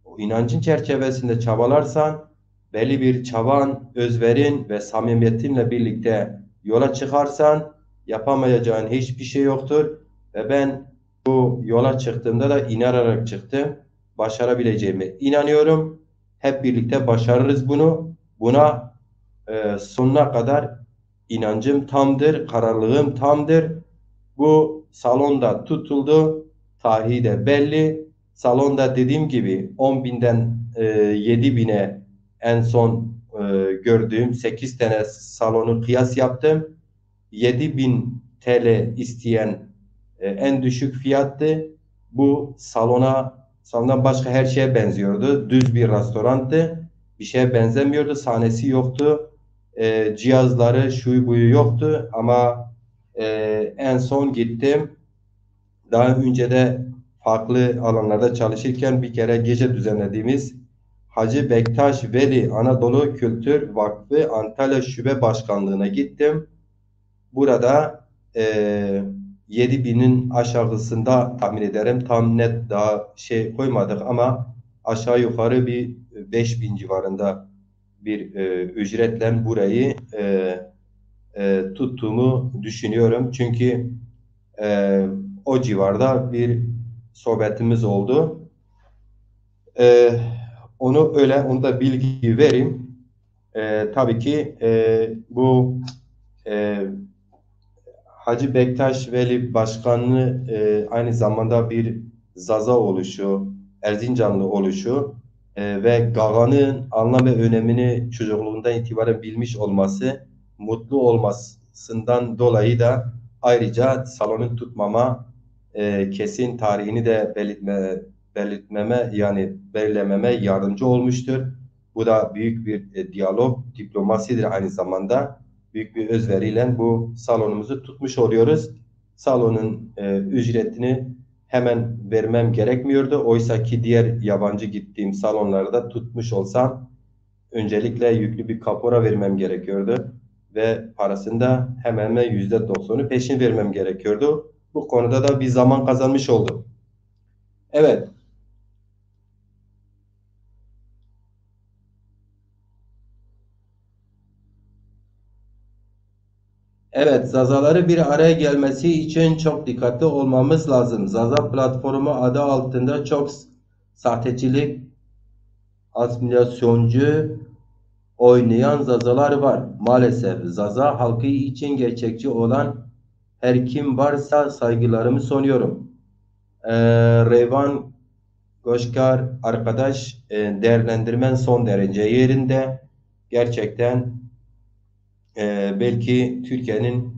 o inancın çerçevesinde çabalarsan, belli bir çaban, özverin ve samimiyetinle birlikte yola çıkarsan yapamayacağın hiçbir şey yoktur. Ve ben bu yola çıktığımda da inanarak çıktım. Başarabileceğime inanıyorum. Hep birlikte başarırız bunu. Buna e, sonuna kadar inancım tamdır, kararlılığım tamdır. Bu salonda tutuldu. Tarihi de belli. Salonda dediğim gibi on binden e, yedi bine en son e, gördüğüm sekiz tane salonu kıyas yaptım. Yedi bin T L isteyen e, en düşük fiyattı. Bu salona, salondan başka her şeye benziyordu. Düz bir restoranttı. Bir şeye benzemiyordu. Sahnesi yoktu. e, cihazları, şuyu buyu yoktu ama, e, en son gittim. Daha önce de farklı alanlarda çalışırken bir kere gece düzenlediğimiz Hacı Bektaş Veli Anadolu Kültür Vakfı Antalya Şube Başkanlığı'na gittim. Burada, e, yedi binin aşağısında tahmin ederim. Tam net daha şey koymadık ama aşağı yukarı bir beş bin civarında bir, e, ücretle burayı, e, e, tuttuğumu düşünüyorum. Çünkü, e, o civarda bir sohbetimiz oldu. E, onu öyle, onu da bilgi vereyim. E, tabii ki, e, bu, e, Hacı Bektaş Veli Başkanı, e, aynı zamanda bir Zaza oluşu, Erzincanlı oluşu, e, ve Gaga'nın anlam ve önemini çocukluğundan itibaren bilmiş olması, mutlu olmasından dolayı da ayrıca salonun tutmama, e, kesin tarihini de belirtme, belirtmeme, yani belirlememe yardımcı olmuştur. Bu da büyük bir, e, diyalog, diplomasidir aynı zamanda. Büyük bir özveriyle bu salonumuzu tutmuş oluyoruz. Salonun, e, ücretini hemen vermem gerekmiyordu. Oysa ki diğer yabancı gittiğim salonlarda tutmuş olsam öncelikle yüklü bir kapora vermem gerekiyordu. Ve parasında hemen hemen yüzde doksanı peşin vermem gerekiyordu. Bu konuda da bir zaman kazanmış oldum. Evet. Evet, Zazaları bir araya gelmesi için çok dikkatli olmamız lazım. Zaza platformu adı altında çok s-, sahtecilik, asimilasyoncu oynayan Zazalar var. Maalesef Zaza halkı için gerçekçi olan her kim varsa saygılarımı sunuyorum. Ee, Reyvan Goşkar arkadaş, e, değerlendirmen son derece yerinde. Gerçekten, e, belki Türkiye'nin,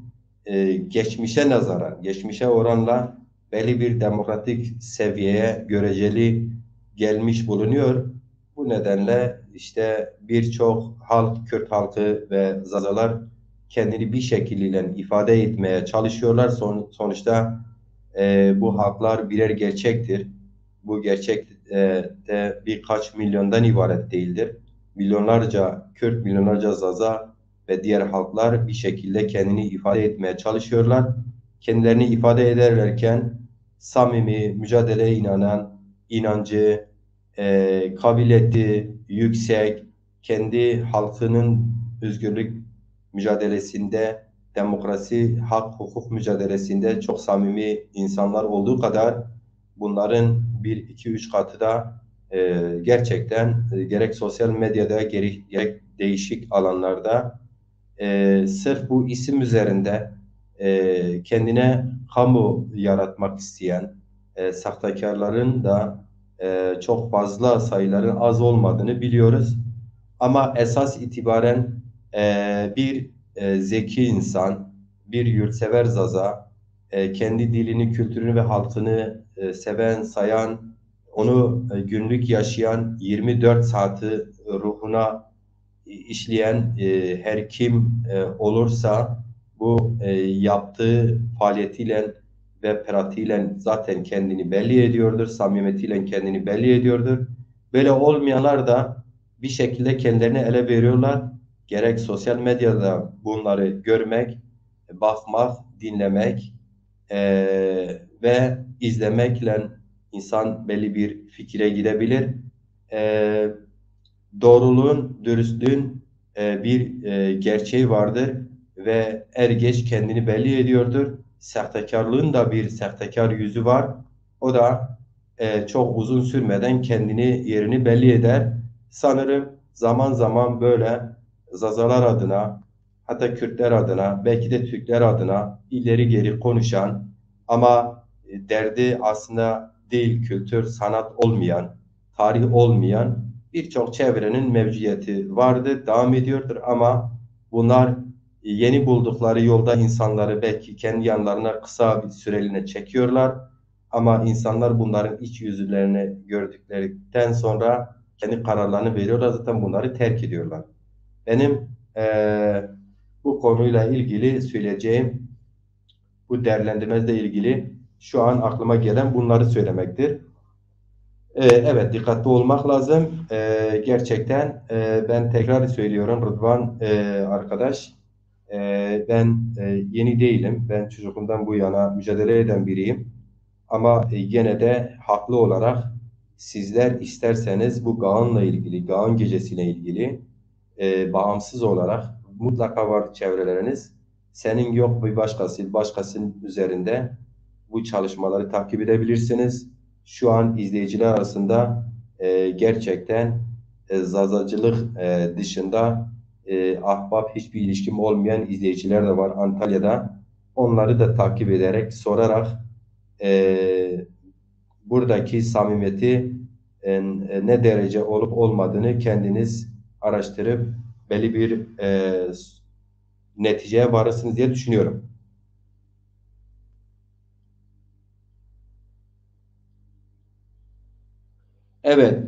e, geçmişe nazaran, geçmişe oranla belli bir demokratik seviyeye göreceli gelmiş bulunuyor. Bu nedenle işte birçok halk, Kürt halkı ve Zazalar kendini bir şekilde ifade etmeye çalışıyorlar. Son-, sonuçta, e, bu halklar birer gerçektir. Bu gerçek, e, de birkaç milyondan ibaret değildir. Milyonlarca Kürt, milyonlarca Zaza ve diğer halklar bir şekilde kendini ifade etmeye çalışıyorlar. Kendilerini ifade ederlerken samimi, mücadeleye inanan, inancı, e, kabiliyeti yüksek, kendi halkının özgürlük mücadelesinde, demokrasi, hak, hukuk mücadelesinde çok samimi insanlar olduğu kadar bunların bir, iki, üç katı da, e, gerçekten, e, gerek sosyal medyada, geri-, gerek değişik alanlarda, e, sırf bu isim üzerinde, e, kendine kamu yaratmak isteyen, e, sahtekarların da, e, çok fazla sayıların az olmadığını biliyoruz. Ama esas itibaren, e, bir, e, zeki insan, bir yurtsever Zaza, e, kendi dilini, kültürünü ve halkını, e, seven, sayan, onu, e, günlük yaşayan, yirmi dört saati ruhuna işleyen, e, her kim, e, olursa bu, e, yaptığı faaliyetiyle ve pratiğiyle zaten kendini belli ediyordur, samimiyetiyle kendini belli ediyordur. Böyle olmayanlar da bir şekilde kendilerini ele veriyorlar. Gerek sosyal medyada bunları görmek, bakmak, dinlemek, e, ve izlemekle insan belli bir fikire gidebilir. E, doğruluğun, dürüstlüğün, e, bir, e, gerçeği vardır ve er geç kendini belli ediyordur. Sahtekarlığın da bir sahtekar yüzü var. O da, e, çok uzun sürmeden kendini, yerini belli eder. Sanırım zaman zaman böyle Zazalar adına, hatta Kürtler adına, belki de Türkler adına ileri geri konuşan ama, e, derdi aslında dil, kültür, sanat olmayan, tarih olmayan birçok çevrenin mevcudiyeti vardı, devam ediyordur ama bunlar, e, yeni buldukları yolda insanları belki kendi yanlarına kısa bir süreliğine çekiyorlar. Ama insanlar bunların iç yüzlerini gördükten sonra kendi kararlarını veriyorlar, zaten bunları terk ediyorlar. Benim E, bu konuyla ilgili söyleyeceğim, bu değerlendirmezle ilgili şu an aklıma gelen bunları söylemektir. E, evet, dikkatli olmak lazım. E, gerçekten e, ben tekrar söylüyorum Rıdvan e, arkadaş, e, ben e, yeni değilim. Ben çocukluğumdan bu yana mücadele eden biriyim. Ama e, gene de haklı olarak sizler isterseniz bu Gağan'la ilgili, Gağan gecesiyle ilgili e, bağımsız olarak mutlaka vardı çevreleriniz. Senin yok bir başkası, başkasının üzerinde bu çalışmaları takip edebilirsiniz. Şu an izleyiciler arasında e, gerçekten e, zazacılık e, dışında e, ahbap hiçbir ilişkim olmayan izleyiciler de var Antalya'da. Onları da takip ederek, sorarak e, buradaki samimiyeti e, ne derece olup olmadığını kendiniz araştırıp belli bir e, neticeye varırsınız diye düşünüyorum. Evet,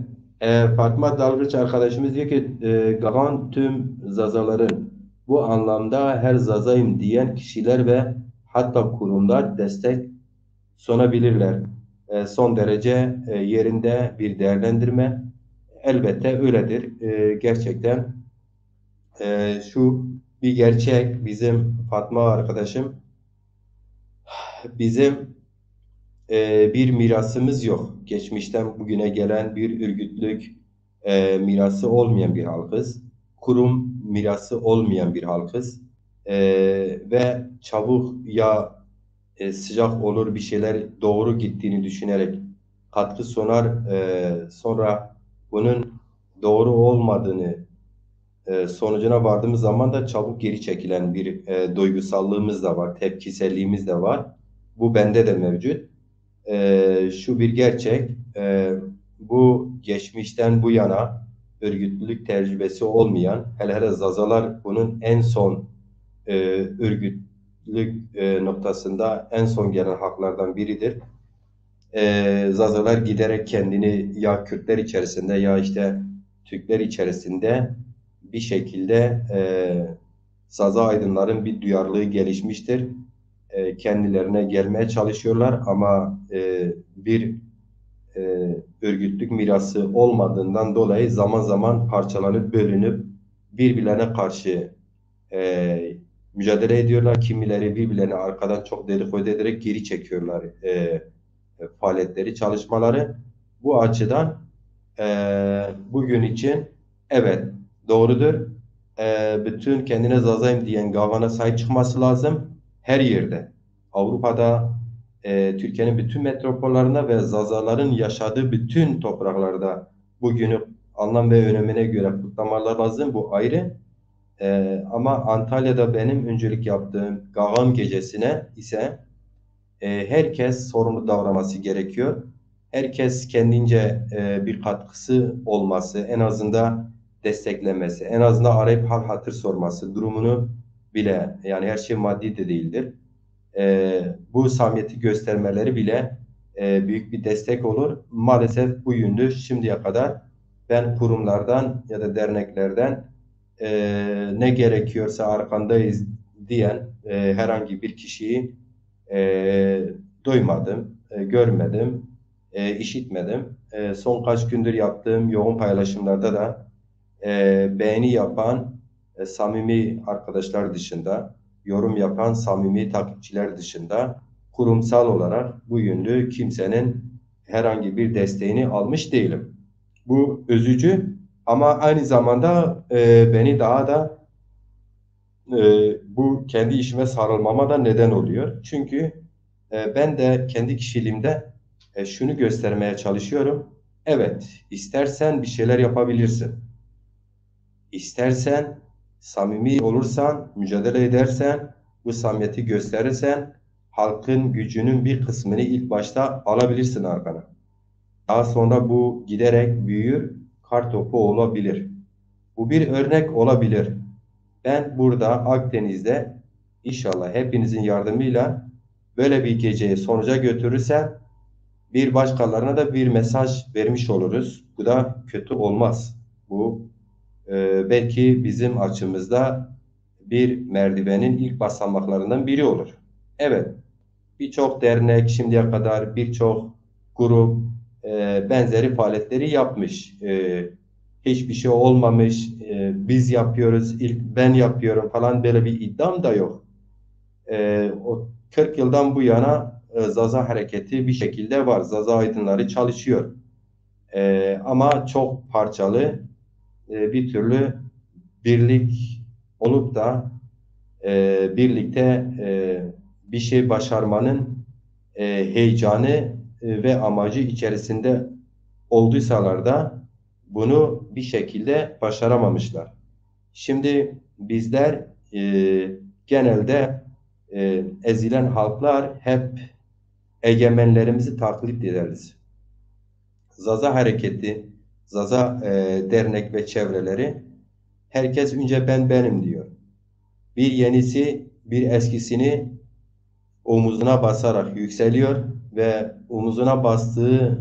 e, Fatma Dalgıç arkadaşımız diyor ki e, Gagan tüm Zazaların, bu anlamda her Zazayım diyen kişiler ve hatta kurumlar destek sunabilirler. E, son derece e, yerinde bir değerlendirme. Elbette öyledir. E, gerçekten e, şu bir gerçek, bizim Fatma arkadaşım, bizim e, bir mirasımız yok. Geçmişten bugüne gelen bir örgütlük e, mirası olmayan bir halkız. Kurum mirası olmayan bir halkız. E, ve çabuk ya e, sıcak olur, bir şeyler doğru gittiğini düşünerek katkı sunar. E, sonra bunun doğru olmadığını e, sonucuna vardığımız zaman da çabuk geri çekilen bir e, duygusallığımız da var, tepkiselliğimiz de var. Bu bende de mevcut. E, şu bir gerçek, e, bu geçmişten bu yana örgütlülük tecrübesi olmayan, hele hele Zazalar bunun en son e, örgütlülük e, noktasında en son gelen halklardan biridir. E, Zazalar giderek kendini ya Kürtler içerisinde ya işte Türkler içerisinde bir şekilde e, Zaza aydınların bir duyarlılığı gelişmiştir. E, kendilerine gelmeye çalışıyorlar ama e, bir e, örgütlük mirası olmadığından dolayı zaman zaman parçalanıp bölünüp birbirlerine karşı e, mücadele ediyorlar. Kimileri birbirlerine arkadan çok dedikodu ederek geri çekiyorlar e, e, faaliyetleri, çalışmaları. Bu açıdan e, bugün için evet, doğrudur. E, bütün kendine Zazayım diyen Gagana sahip çıkması lazım. Her yerde. Avrupa'da, e, Türkiye'nin bütün metropollarında ve Zazaların yaşadığı bütün topraklarda bu günü anlam ve önemine göre kutlamalar lazım. Bu ayrı. E, ama Antalya'da benim öncülük yaptığım Gagan gecesine ise e, herkes sorumlu davranması gerekiyor. Herkes kendince e, bir katkısı olması, en azından desteklemesi, en azından arayıp hal hatır sorması, durumunu bile, yani her şey maddi de değildir. E, bu samimiyeti göstermeleri bile e, büyük bir destek olur. Maalesef bu yönde şimdiye kadar ben kurumlardan ya da derneklerden e, ne gerekiyorsa arkandayız diyen e, herhangi bir kişiyi e, duymadım, e, görmedim, e, işitmedim. E, son kaç gündür yaptığım yoğun paylaşımlarda da e, beğeni yapan e, samimi arkadaşlar dışında, yorum yapan samimi takipçiler dışında kurumsal olarak bu yönde kimsenin herhangi bir desteğini almış değilim. Bu üzücü ama aynı zamanda e, beni daha da e, bu kendi işime sarılmama da neden oluyor. Çünkü e, ben de kendi kişiliğimde e, şunu göstermeye çalışıyorum. Evet, istersen bir şeyler yapabilirsin. İstersen, samimi olursan, mücadele edersen, bu samimiyeti gösterirsen, halkın gücünün bir kısmını ilk başta alabilirsin arkana. Daha sonra bu giderek büyür, kar topu olabilir. Bu bir örnek olabilir. Ben burada Akdeniz'de inşallah hepinizin yardımıyla böyle bir geceyi sonuca götürürsem bir başkalarına da bir mesaj vermiş oluruz. Bu da kötü olmaz. Bu e, belki bizim açımızda bir merdivenin ilk basamaklarından biri olur. Evet, birçok dernek şimdiye kadar, birçok grup e, benzeri faaliyetleri yapmış. E, hiçbir şey olmamış, e, biz yapıyoruz, ilk ben yapıyorum falan böyle bir iddiam da yok. E, o kırk yıldan bu yana e, Zaza hareketi bir şekilde var. Zaza aydınları çalışıyor. E, ama çok parçalı, e, bir türlü birlik olup da e, birlikte e, bir şey başarmanın e, heyecanı e, ve amacı içerisinde olduysalar da bunu bir şekilde başaramamışlar. Şimdi bizler e, genelde e, ezilen halklar hep egemenlerimizi taklit ederiz. Zaza hareketi, Zaza e, dernek ve çevreleri herkes önce ben benim diyor. Bir yenisi bir eskisini omuzuna basarak yükseliyor ve omuzuna bastığı,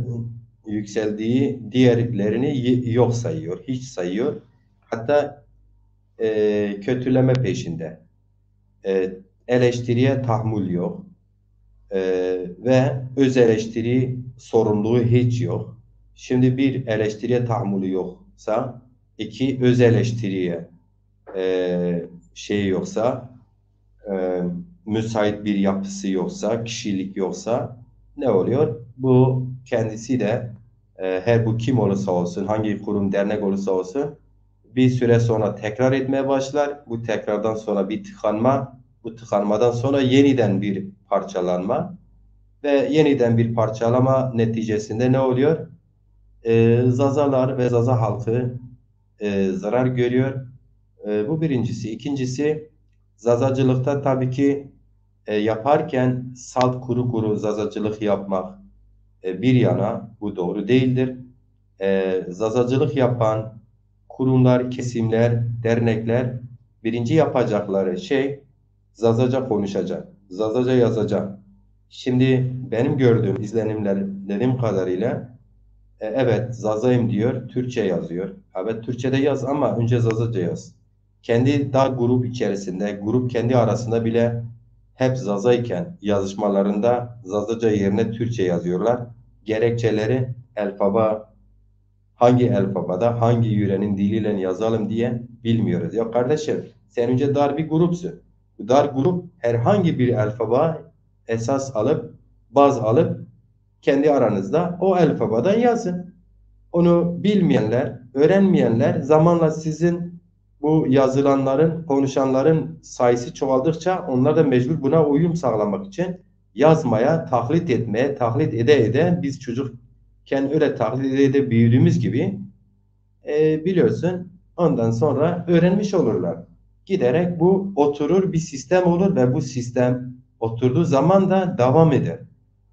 yükseldiği diğerlerini y- yok sayıyor, hiç sayıyor. Hatta e, kötüleme peşinde. E, eleştiriye tahammül yok. E, ve öz eleştiri sorumluluğu hiç yok. Şimdi bir eleştiriye tahammülü yoksa, iki öz eleştiriye e, şey yoksa, e, müsait bir yapısı yoksa, kişilik yoksa ne oluyor? Bu kendisi de e, her bu kim olursa olsun, hangi kurum, dernek olursa olsun bir süre sonra tekrar etmeye başlar. Bu tekrardan sonra bir tıkanma, bu tıkanmadan sonra yeniden bir parçalanma ve yeniden bir parçalama neticesinde ne oluyor? E, Zazalar ve Zaza halkı e, zarar görüyor. E, bu birincisi. İkincisi, Zazacılıkta tabii ki e, yaparken salt kuru kuru Zazacılık yapmak e, bir yana, bu doğru değildir. E, Zazacılık yapan kurumlar, kesimler, dernekler birinci yapacakları şey Zazaca konuşacak, Zazaca yazacak. Şimdi benim gördüğüm, izlenimler dediğim kadarıyla e, evet Zazayım diyor, Türkçe yazıyor. Evet Türkçe de yaz ama önce Zazaca yaz. Kendi dar grup içerisinde, grup kendi arasında bile hep Zazayken yazışmalarında Zazaca yerine Türkçe yazıyorlar. Gerekçeleri elfaba, hangi elfabada, hangi yürenin diliyle yazalım diye bilmiyoruz. Ya kardeşim, sen önce dar bir grupsun. Bu dar grup herhangi bir elfaba esas alıp, baz alıp kendi aranızda o elfabada yazın. Onu bilmeyenler, öğrenmeyenler zamanla sizin bu yazılanların, konuşanların sayısı çoğaldıkça onlar da mecbur buna uyum sağlamak için yazmaya, taklit etmeye, taklit ede ede biz çocukken öyle taklit ede ede büyüdüğümüz gibi e, biliyorsun ondan sonra öğrenmiş olurlar. Giderek bu oturur bir sistem olur ve bu sistem oturduğu zaman da devam eder.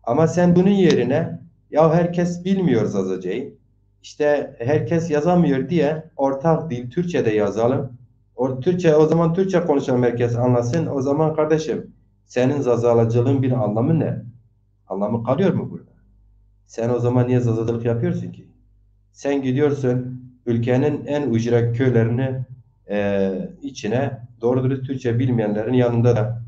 Ama sen bunun yerine ya herkes bilmiyor Zazacayı, işte herkes yazamıyor diye ortak dil Türkçe'de yazalım. O, Türkçe, o zaman Türkçe konuşalım herkes anlasın. O zaman kardeşim senin Zazacılığın bir anlamı ne? Anlamı kalıyor mu burada? Sen o zaman niye Zazacılık yapıyorsun ki? Sen gidiyorsun ülkenin en ücra köylerini e, içine doğru dürüst Türkçe bilmeyenlerin yanında da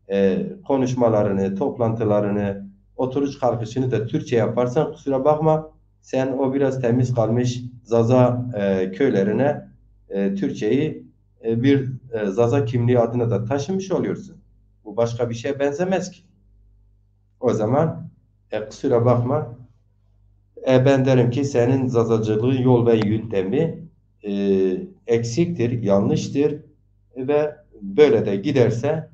e, konuşmalarını, toplantılarını, oturuş kalkışını da Türkçe yaparsan kusura bakma sen o biraz temiz kalmış Zaza e, köylerine e, Türkçeyi e, bir e, Zaza kimliği adına da taşımış oluyorsun. Bu başka bir şeye benzemez ki. O zaman e, kusura bakma e, ben derim ki senin Zazacılığı yol ve yöntemi e, eksiktir, yanlıştır ve böyle de giderse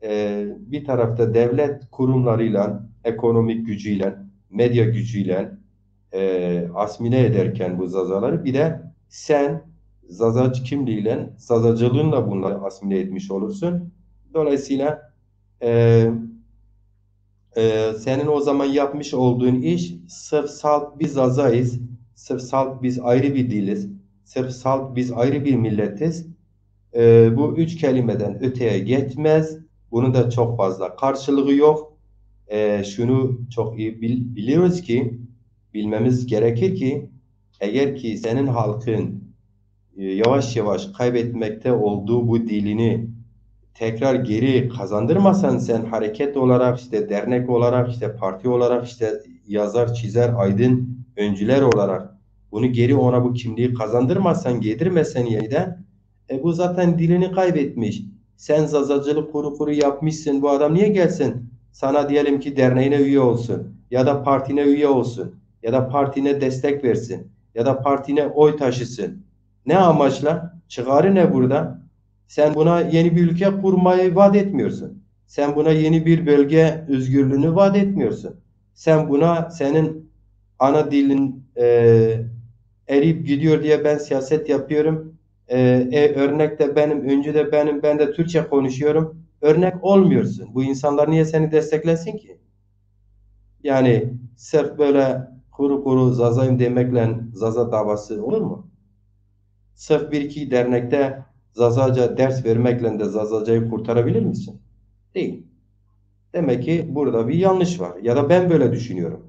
e, bir tarafta devlet kurumlarıyla, ekonomik gücüyle, medya gücüyle e, asimile ederken bu Zazaları bir de sen Zaza kimliğiyle, Zazacılığınla bunları asimile etmiş olursun. Dolayısıyla e, e, senin o zaman yapmış olduğun iş sırf salt biz Zazayız, sırf salt biz ayrı bir diliz, sırf salt biz ayrı bir milletiz. E, bu üç kelimeden öteye geçmez. Bunun da çok fazla karşılığı yok. E, şunu çok iyi bil- biliyoruz ki, bilmemiz gerekir ki, eğer ki senin halkın e, yavaş yavaş kaybetmekte olduğu bu dilini tekrar geri kazandırmasan sen hareket olarak, işte dernek olarak, işte parti olarak, işte yazar, çizer, aydın, öncüler olarak bunu geri ona bu kimliği kazandırmasan, yedirmesen yeniden, e, bu zaten dilini kaybetmiş. Sen zazacılık kuru kuru yapmışsın, bu adam niye gelsin? Sana diyelim ki derneğine üye olsun ya da partine üye olsun ya da partine destek versin ya da partine oy taşısın. Ne amaçla? Çıkarı ne burada? Sen buna yeni bir ülke kurmayı vaat etmiyorsun. Sen buna yeni bir bölge özgürlüğünü vaat etmiyorsun. Sen buna senin ana dilin, e, eriyip gidiyor diye ben siyaset yapıyorum. E, e, örnek de benim, öncü de benim, ben de Türkçe konuşuyorum. Örnek olmuyorsun. Bu insanlar niye seni desteklesin ki? Yani sırf böyle kuru kuru Zazayım demekle Zaza davası olur mu? Sırf bir iki dernekte Zazaca ders vermekle de Zazacayı kurtarabilir misin? Değil. Demek ki burada bir yanlış var. Ya da ben böyle düşünüyorum.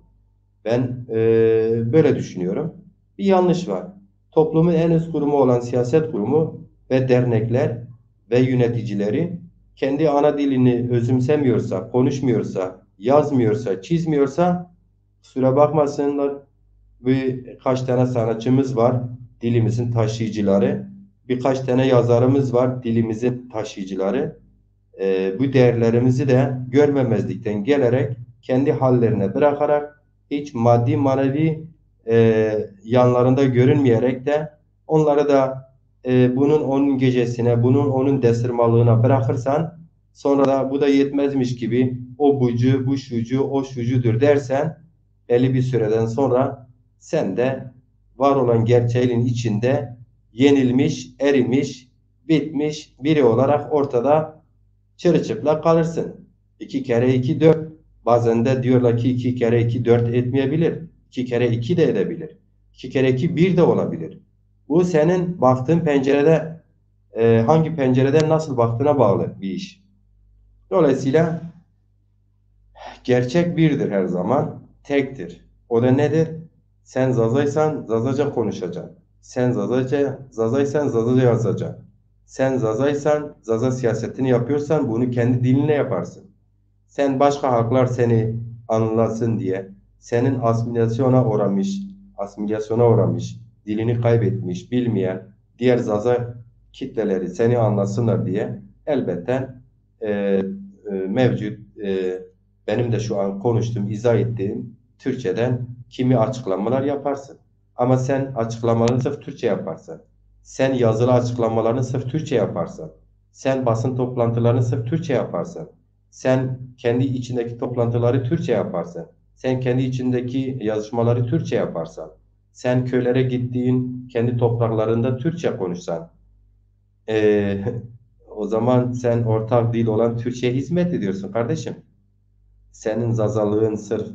Ben, e, böyle düşünüyorum. Bir yanlış var. Toplumun en üst kurumu olan siyaset kurumu ve dernekler ve yöneticileri kendi ana dilini özümsemiyorsa, konuşmuyorsa, yazmıyorsa, çizmiyorsa, kusura bakmasınlar, birkaç tane sanatçımız var, dilimizin taşıyıcıları, birkaç tane yazarımız var, dilimizin taşıyıcıları. E, bu değerlerimizi de görmemezlikten gelerek, kendi hallerine bırakarak, hiç maddi manevi, e, yanlarında görünmeyerek de onları da, e, bunun onun gecesine, bunun onun destirmalığına bırakırsan, sonra da bu da yetmezmiş gibi o bucu, bu şucu, o şucudur dersen, belli bir süreden sonra sen de var olan gerçeğin içinde yenilmiş, erimiş, bitmiş biri olarak ortada çırılçıplak kalırsın. İki kere iki dört. Bazen de diyorlar ki iki kere iki dört etmeyebilir. İki kere iki de edebilir. İki kere iki bir de olabilir. Bu senin baktığın pencerede, e, hangi pencereden nasıl baktığına bağlı bir iş. Dolayısıyla gerçek birdir her zaman, tektir. O da nedir? Sen Zazaysan Zazaca konuşacaksın. Sen Zazaca, Zazaysan Zazaca yazacaksın. Sen Zazaysan, Zaza siyasetini yapıyorsan bunu kendi dilinle yaparsın. Sen başka halklar seni anlasın diye, senin asimilasyona uğramış, asimilasyona uğramış, dilini kaybetmiş, bilmeyen diğer Zaza kitleleri seni anlasınlar diye elbette, e, e, mevcut, e, benim de şu an konuştuğum, izah ettiğim Türkçeden kimi açıklamalar yaparsın. Ama sen açıklamalarını sırf Türkçe yaparsan, sen yazılı açıklamalarını sırf Türkçe yaparsan, sen basın toplantılarını sırf Türkçe yaparsan, sen kendi içindeki toplantıları Türkçe yaparsan, sen kendi içindeki yazışmaları Türkçe yaparsan, sen köylere gittiğin kendi topraklarında Türkçe konuşsan, e, o zaman sen ortak dil olan Türkçe'ye hizmet ediyorsun kardeşim. Senin Zazalığın sırf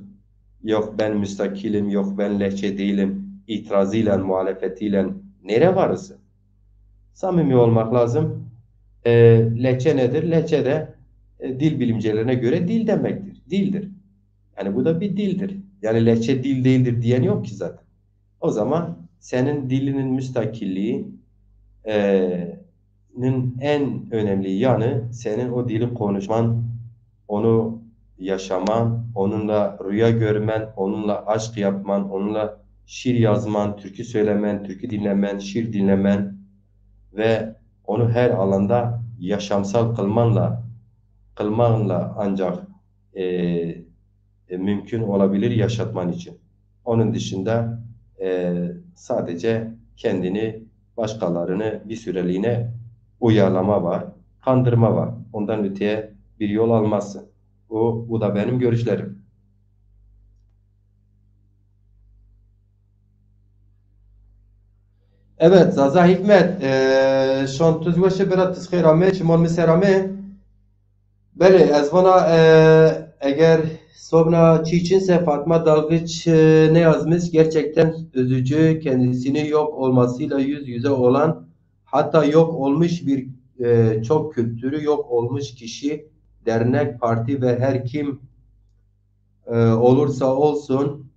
"yok ben müstakilim, yok ben lehçe değilim" itirazıyla, muhalefetiyle nereye varırsın? Samimi olmak lazım. E, lehçe nedir? Lehçe de, e, dil bilimcilerine göre dil demektir. Dildir. Yani bu da bir dildir. Yani lehçe dil değildir diyen yok ki zaten. O zaman senin dilinin müstakilliği, e, nin en önemli yanı senin o dili konuşman, onu yaşaman, onunla rüya görmen, onunla aşk yapman, onunla şiir yazman, türkü söylemen, türkü dinlemen, şiir dinlemen ve onu her alanda yaşamsal kılmanla, kılmanla ancak, e, e, mümkün olabilir yaşatman için. Onun dışında, e, sadece kendini, başkalarını bir süreliğine uyarlama var, kandırma var. Ondan öteye bir yol almazsın. Bu, bu da benim görüşlerim. Evet, Zaza Hikmet, e, şon tuz weşe bira, tuz xêr amê, çimon mi ser amê. Belê, ez vana, e, eger sobna çî çin se Fatma Dalgıç, e, ne yazmış? Gerçekten üzücü, kendisini yok olmasıyla yüz yüze olan, hatta yok olmuş bir, e, çok kültürü yok olmuş kişi, dernek, parti ve her kim, e, olursa olsun,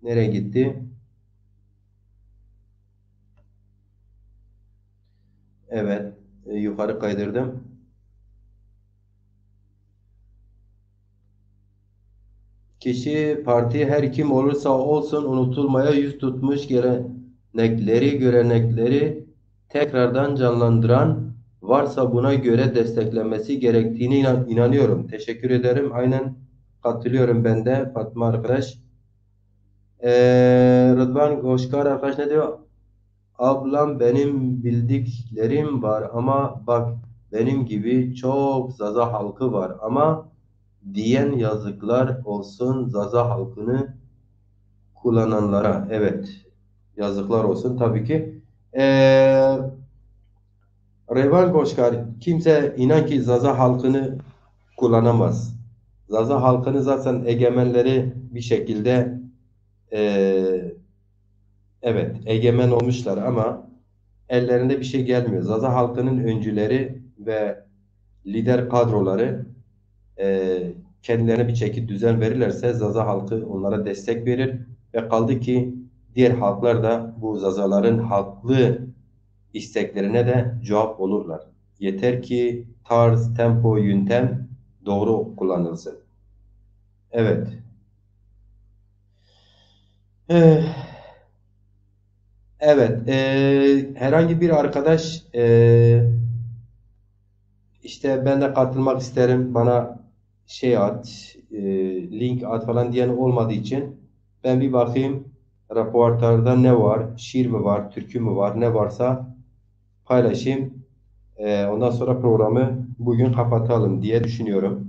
nereye gitti? Evet, e, yukarı kaydırdım. Kişi, parti, her kim olursa olsun, unutulmaya yüz tutmuş gelenekleri, görenekleri tekrardan canlandıran varsa buna göre desteklenmesi gerektiğine inan- inanıyorum. Teşekkür ederim. Aynen katılıyorum ben de Fatma arkadaş. Ee, Rıdvan Goşkar arkadaş ne diyor? Ablam, benim bildiklerim var ama bak, benim gibi çok Zaza halkı var ama diyen, yazıklar olsun Zaza halkını kullananlara. Evet, yazıklar olsun tabii ki. Ee, Revan Goşkar, kimse inan ki Zaza halkını kullanamaz. Zaza halkını zaten egemenleri bir şekilde, e, evet, egemen olmuşlar ama ellerinde bir şey gelmiyor. Zaza halkının öncüleri ve lider kadroları, e, kendilerine bir çeki düzen verirlerse Zaza halkı onlara destek verir ve kaldı ki diğer halklar da bu Zazaların haklı isteklerine de cevap olurlar. Yeter ki tarz, tempo, yöntem doğru kullanılsın. Evet. Eh, evet. Eh, herhangi bir arkadaş, eh, işte ben de katılmak isterim, bana şey at, eh, link at falan diyen olmadığı için ben bir bakayım. Repertuarda ne var? Şiir mi var? Türkü mü var? Ne varsa paylaşayım. Ee, ondan sonra programı bugün kapatalım diye düşünüyorum.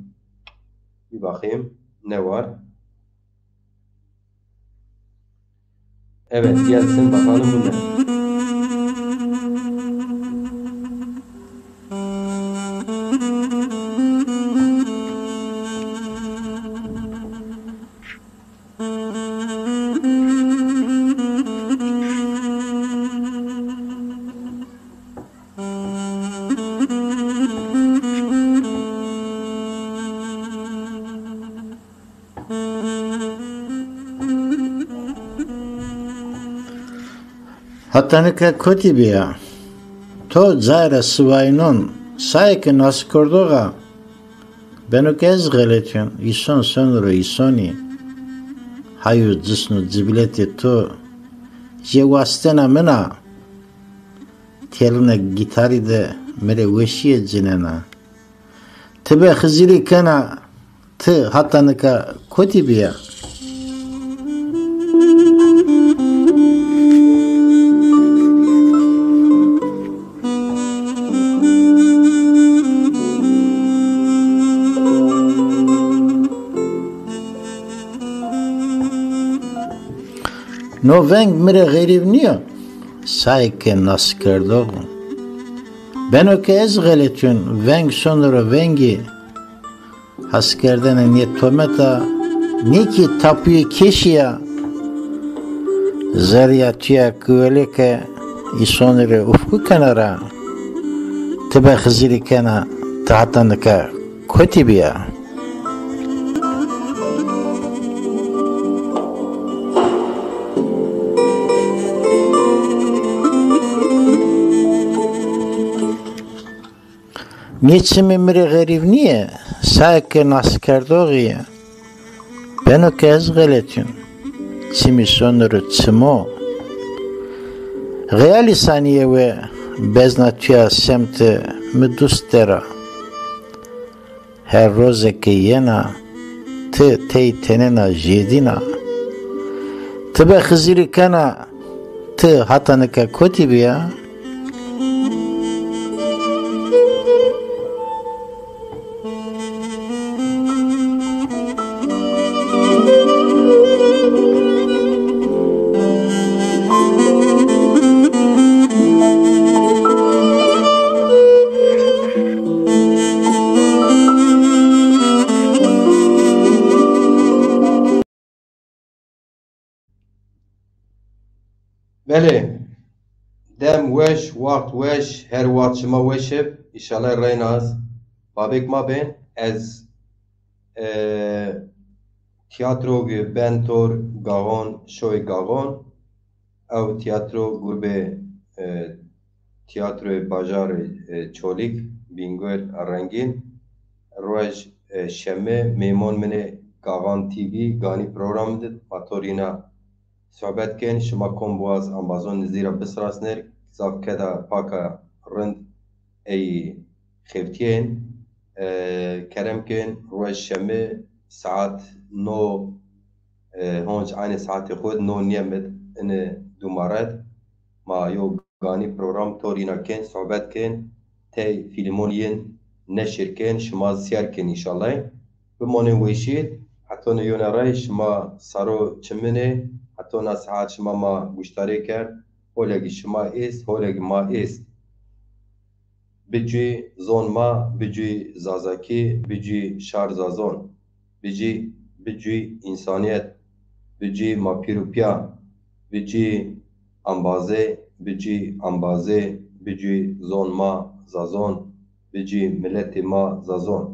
Bir bakayım ne var. Evet, gelsin bakalım bu ne? Hata nika kotî bîya? To cayê ra sivaynon, sayê ke naskerdox a. Beno ke ez xeletîyon, îson sono ro îsonî. Hayo cisno cibiletê to jê wastena min a. Telina gîtarî de mi rê weşîye cinena. Ti be Xizirî kena, ti hata nika kotî bîya? No veng mi rê xerîb nîyo, sayê ke naskerdox o. Beno ke ez xeletîyon, veng sono ro vengî. Haskerdene nê tomet a, nê kî tapuyê keşî ya. Zerrîya tuya kiwelê ke îsonî rê ufku kena ra. Ti be Xizirî kena, ti hata nika kotî bîya? Nê çimê mi rê xerîb nîyê, sayê ke naskerdoxî yê. Beno ke ez xeletîyon, çimî sono ro çimo. Xeyalî sanîye we bezna tuya semtê mi dust der a. Her roze ke yena, ti tey tenena jêdîna. Ti be Xizirî kena, ti hata nika kotî bîya? Belê. Dem weş, waxt weş, her waxt şima weş ib. Înşallah reyna ez babêk ma bên. Ez, e, tîyatro gi ben tor Gaxon, Şoy Gaxon. Ew tîyatro grubê, e, Tiyatroyê Bajarê e, Çolîg, Bîngol Rengîn, roj e, şeme mêmon min ê Gaxan T V ganî program de ma to rîna sohbet kên. Şima kom biwaz embazon nizdî ra bisirasnêr, zaf keda paka rind ey xeftîyên. E, kerem kên roj şeme saet no e, honc aynê saetê xo no nîyemid ini dumaret ma yo ganî program to rîna kên, sohbet kên, tey fîlmon yin neşir kên, şima sîyer kên înşallah. Bimonên weşî, hetonê yone rey şima saro çiminê, hetona saet şima ma guştarê kerd, holegi şima êst, holegi ma êst. Bicûy zon ma, bicûy zazakî, bicûy şar zazon, bicî, bicûy însanîyet, bicî ma pîr û pîya, bicî embazê, bicî embazê, bicûy zon ma zazon, bicî miletê ma zazon.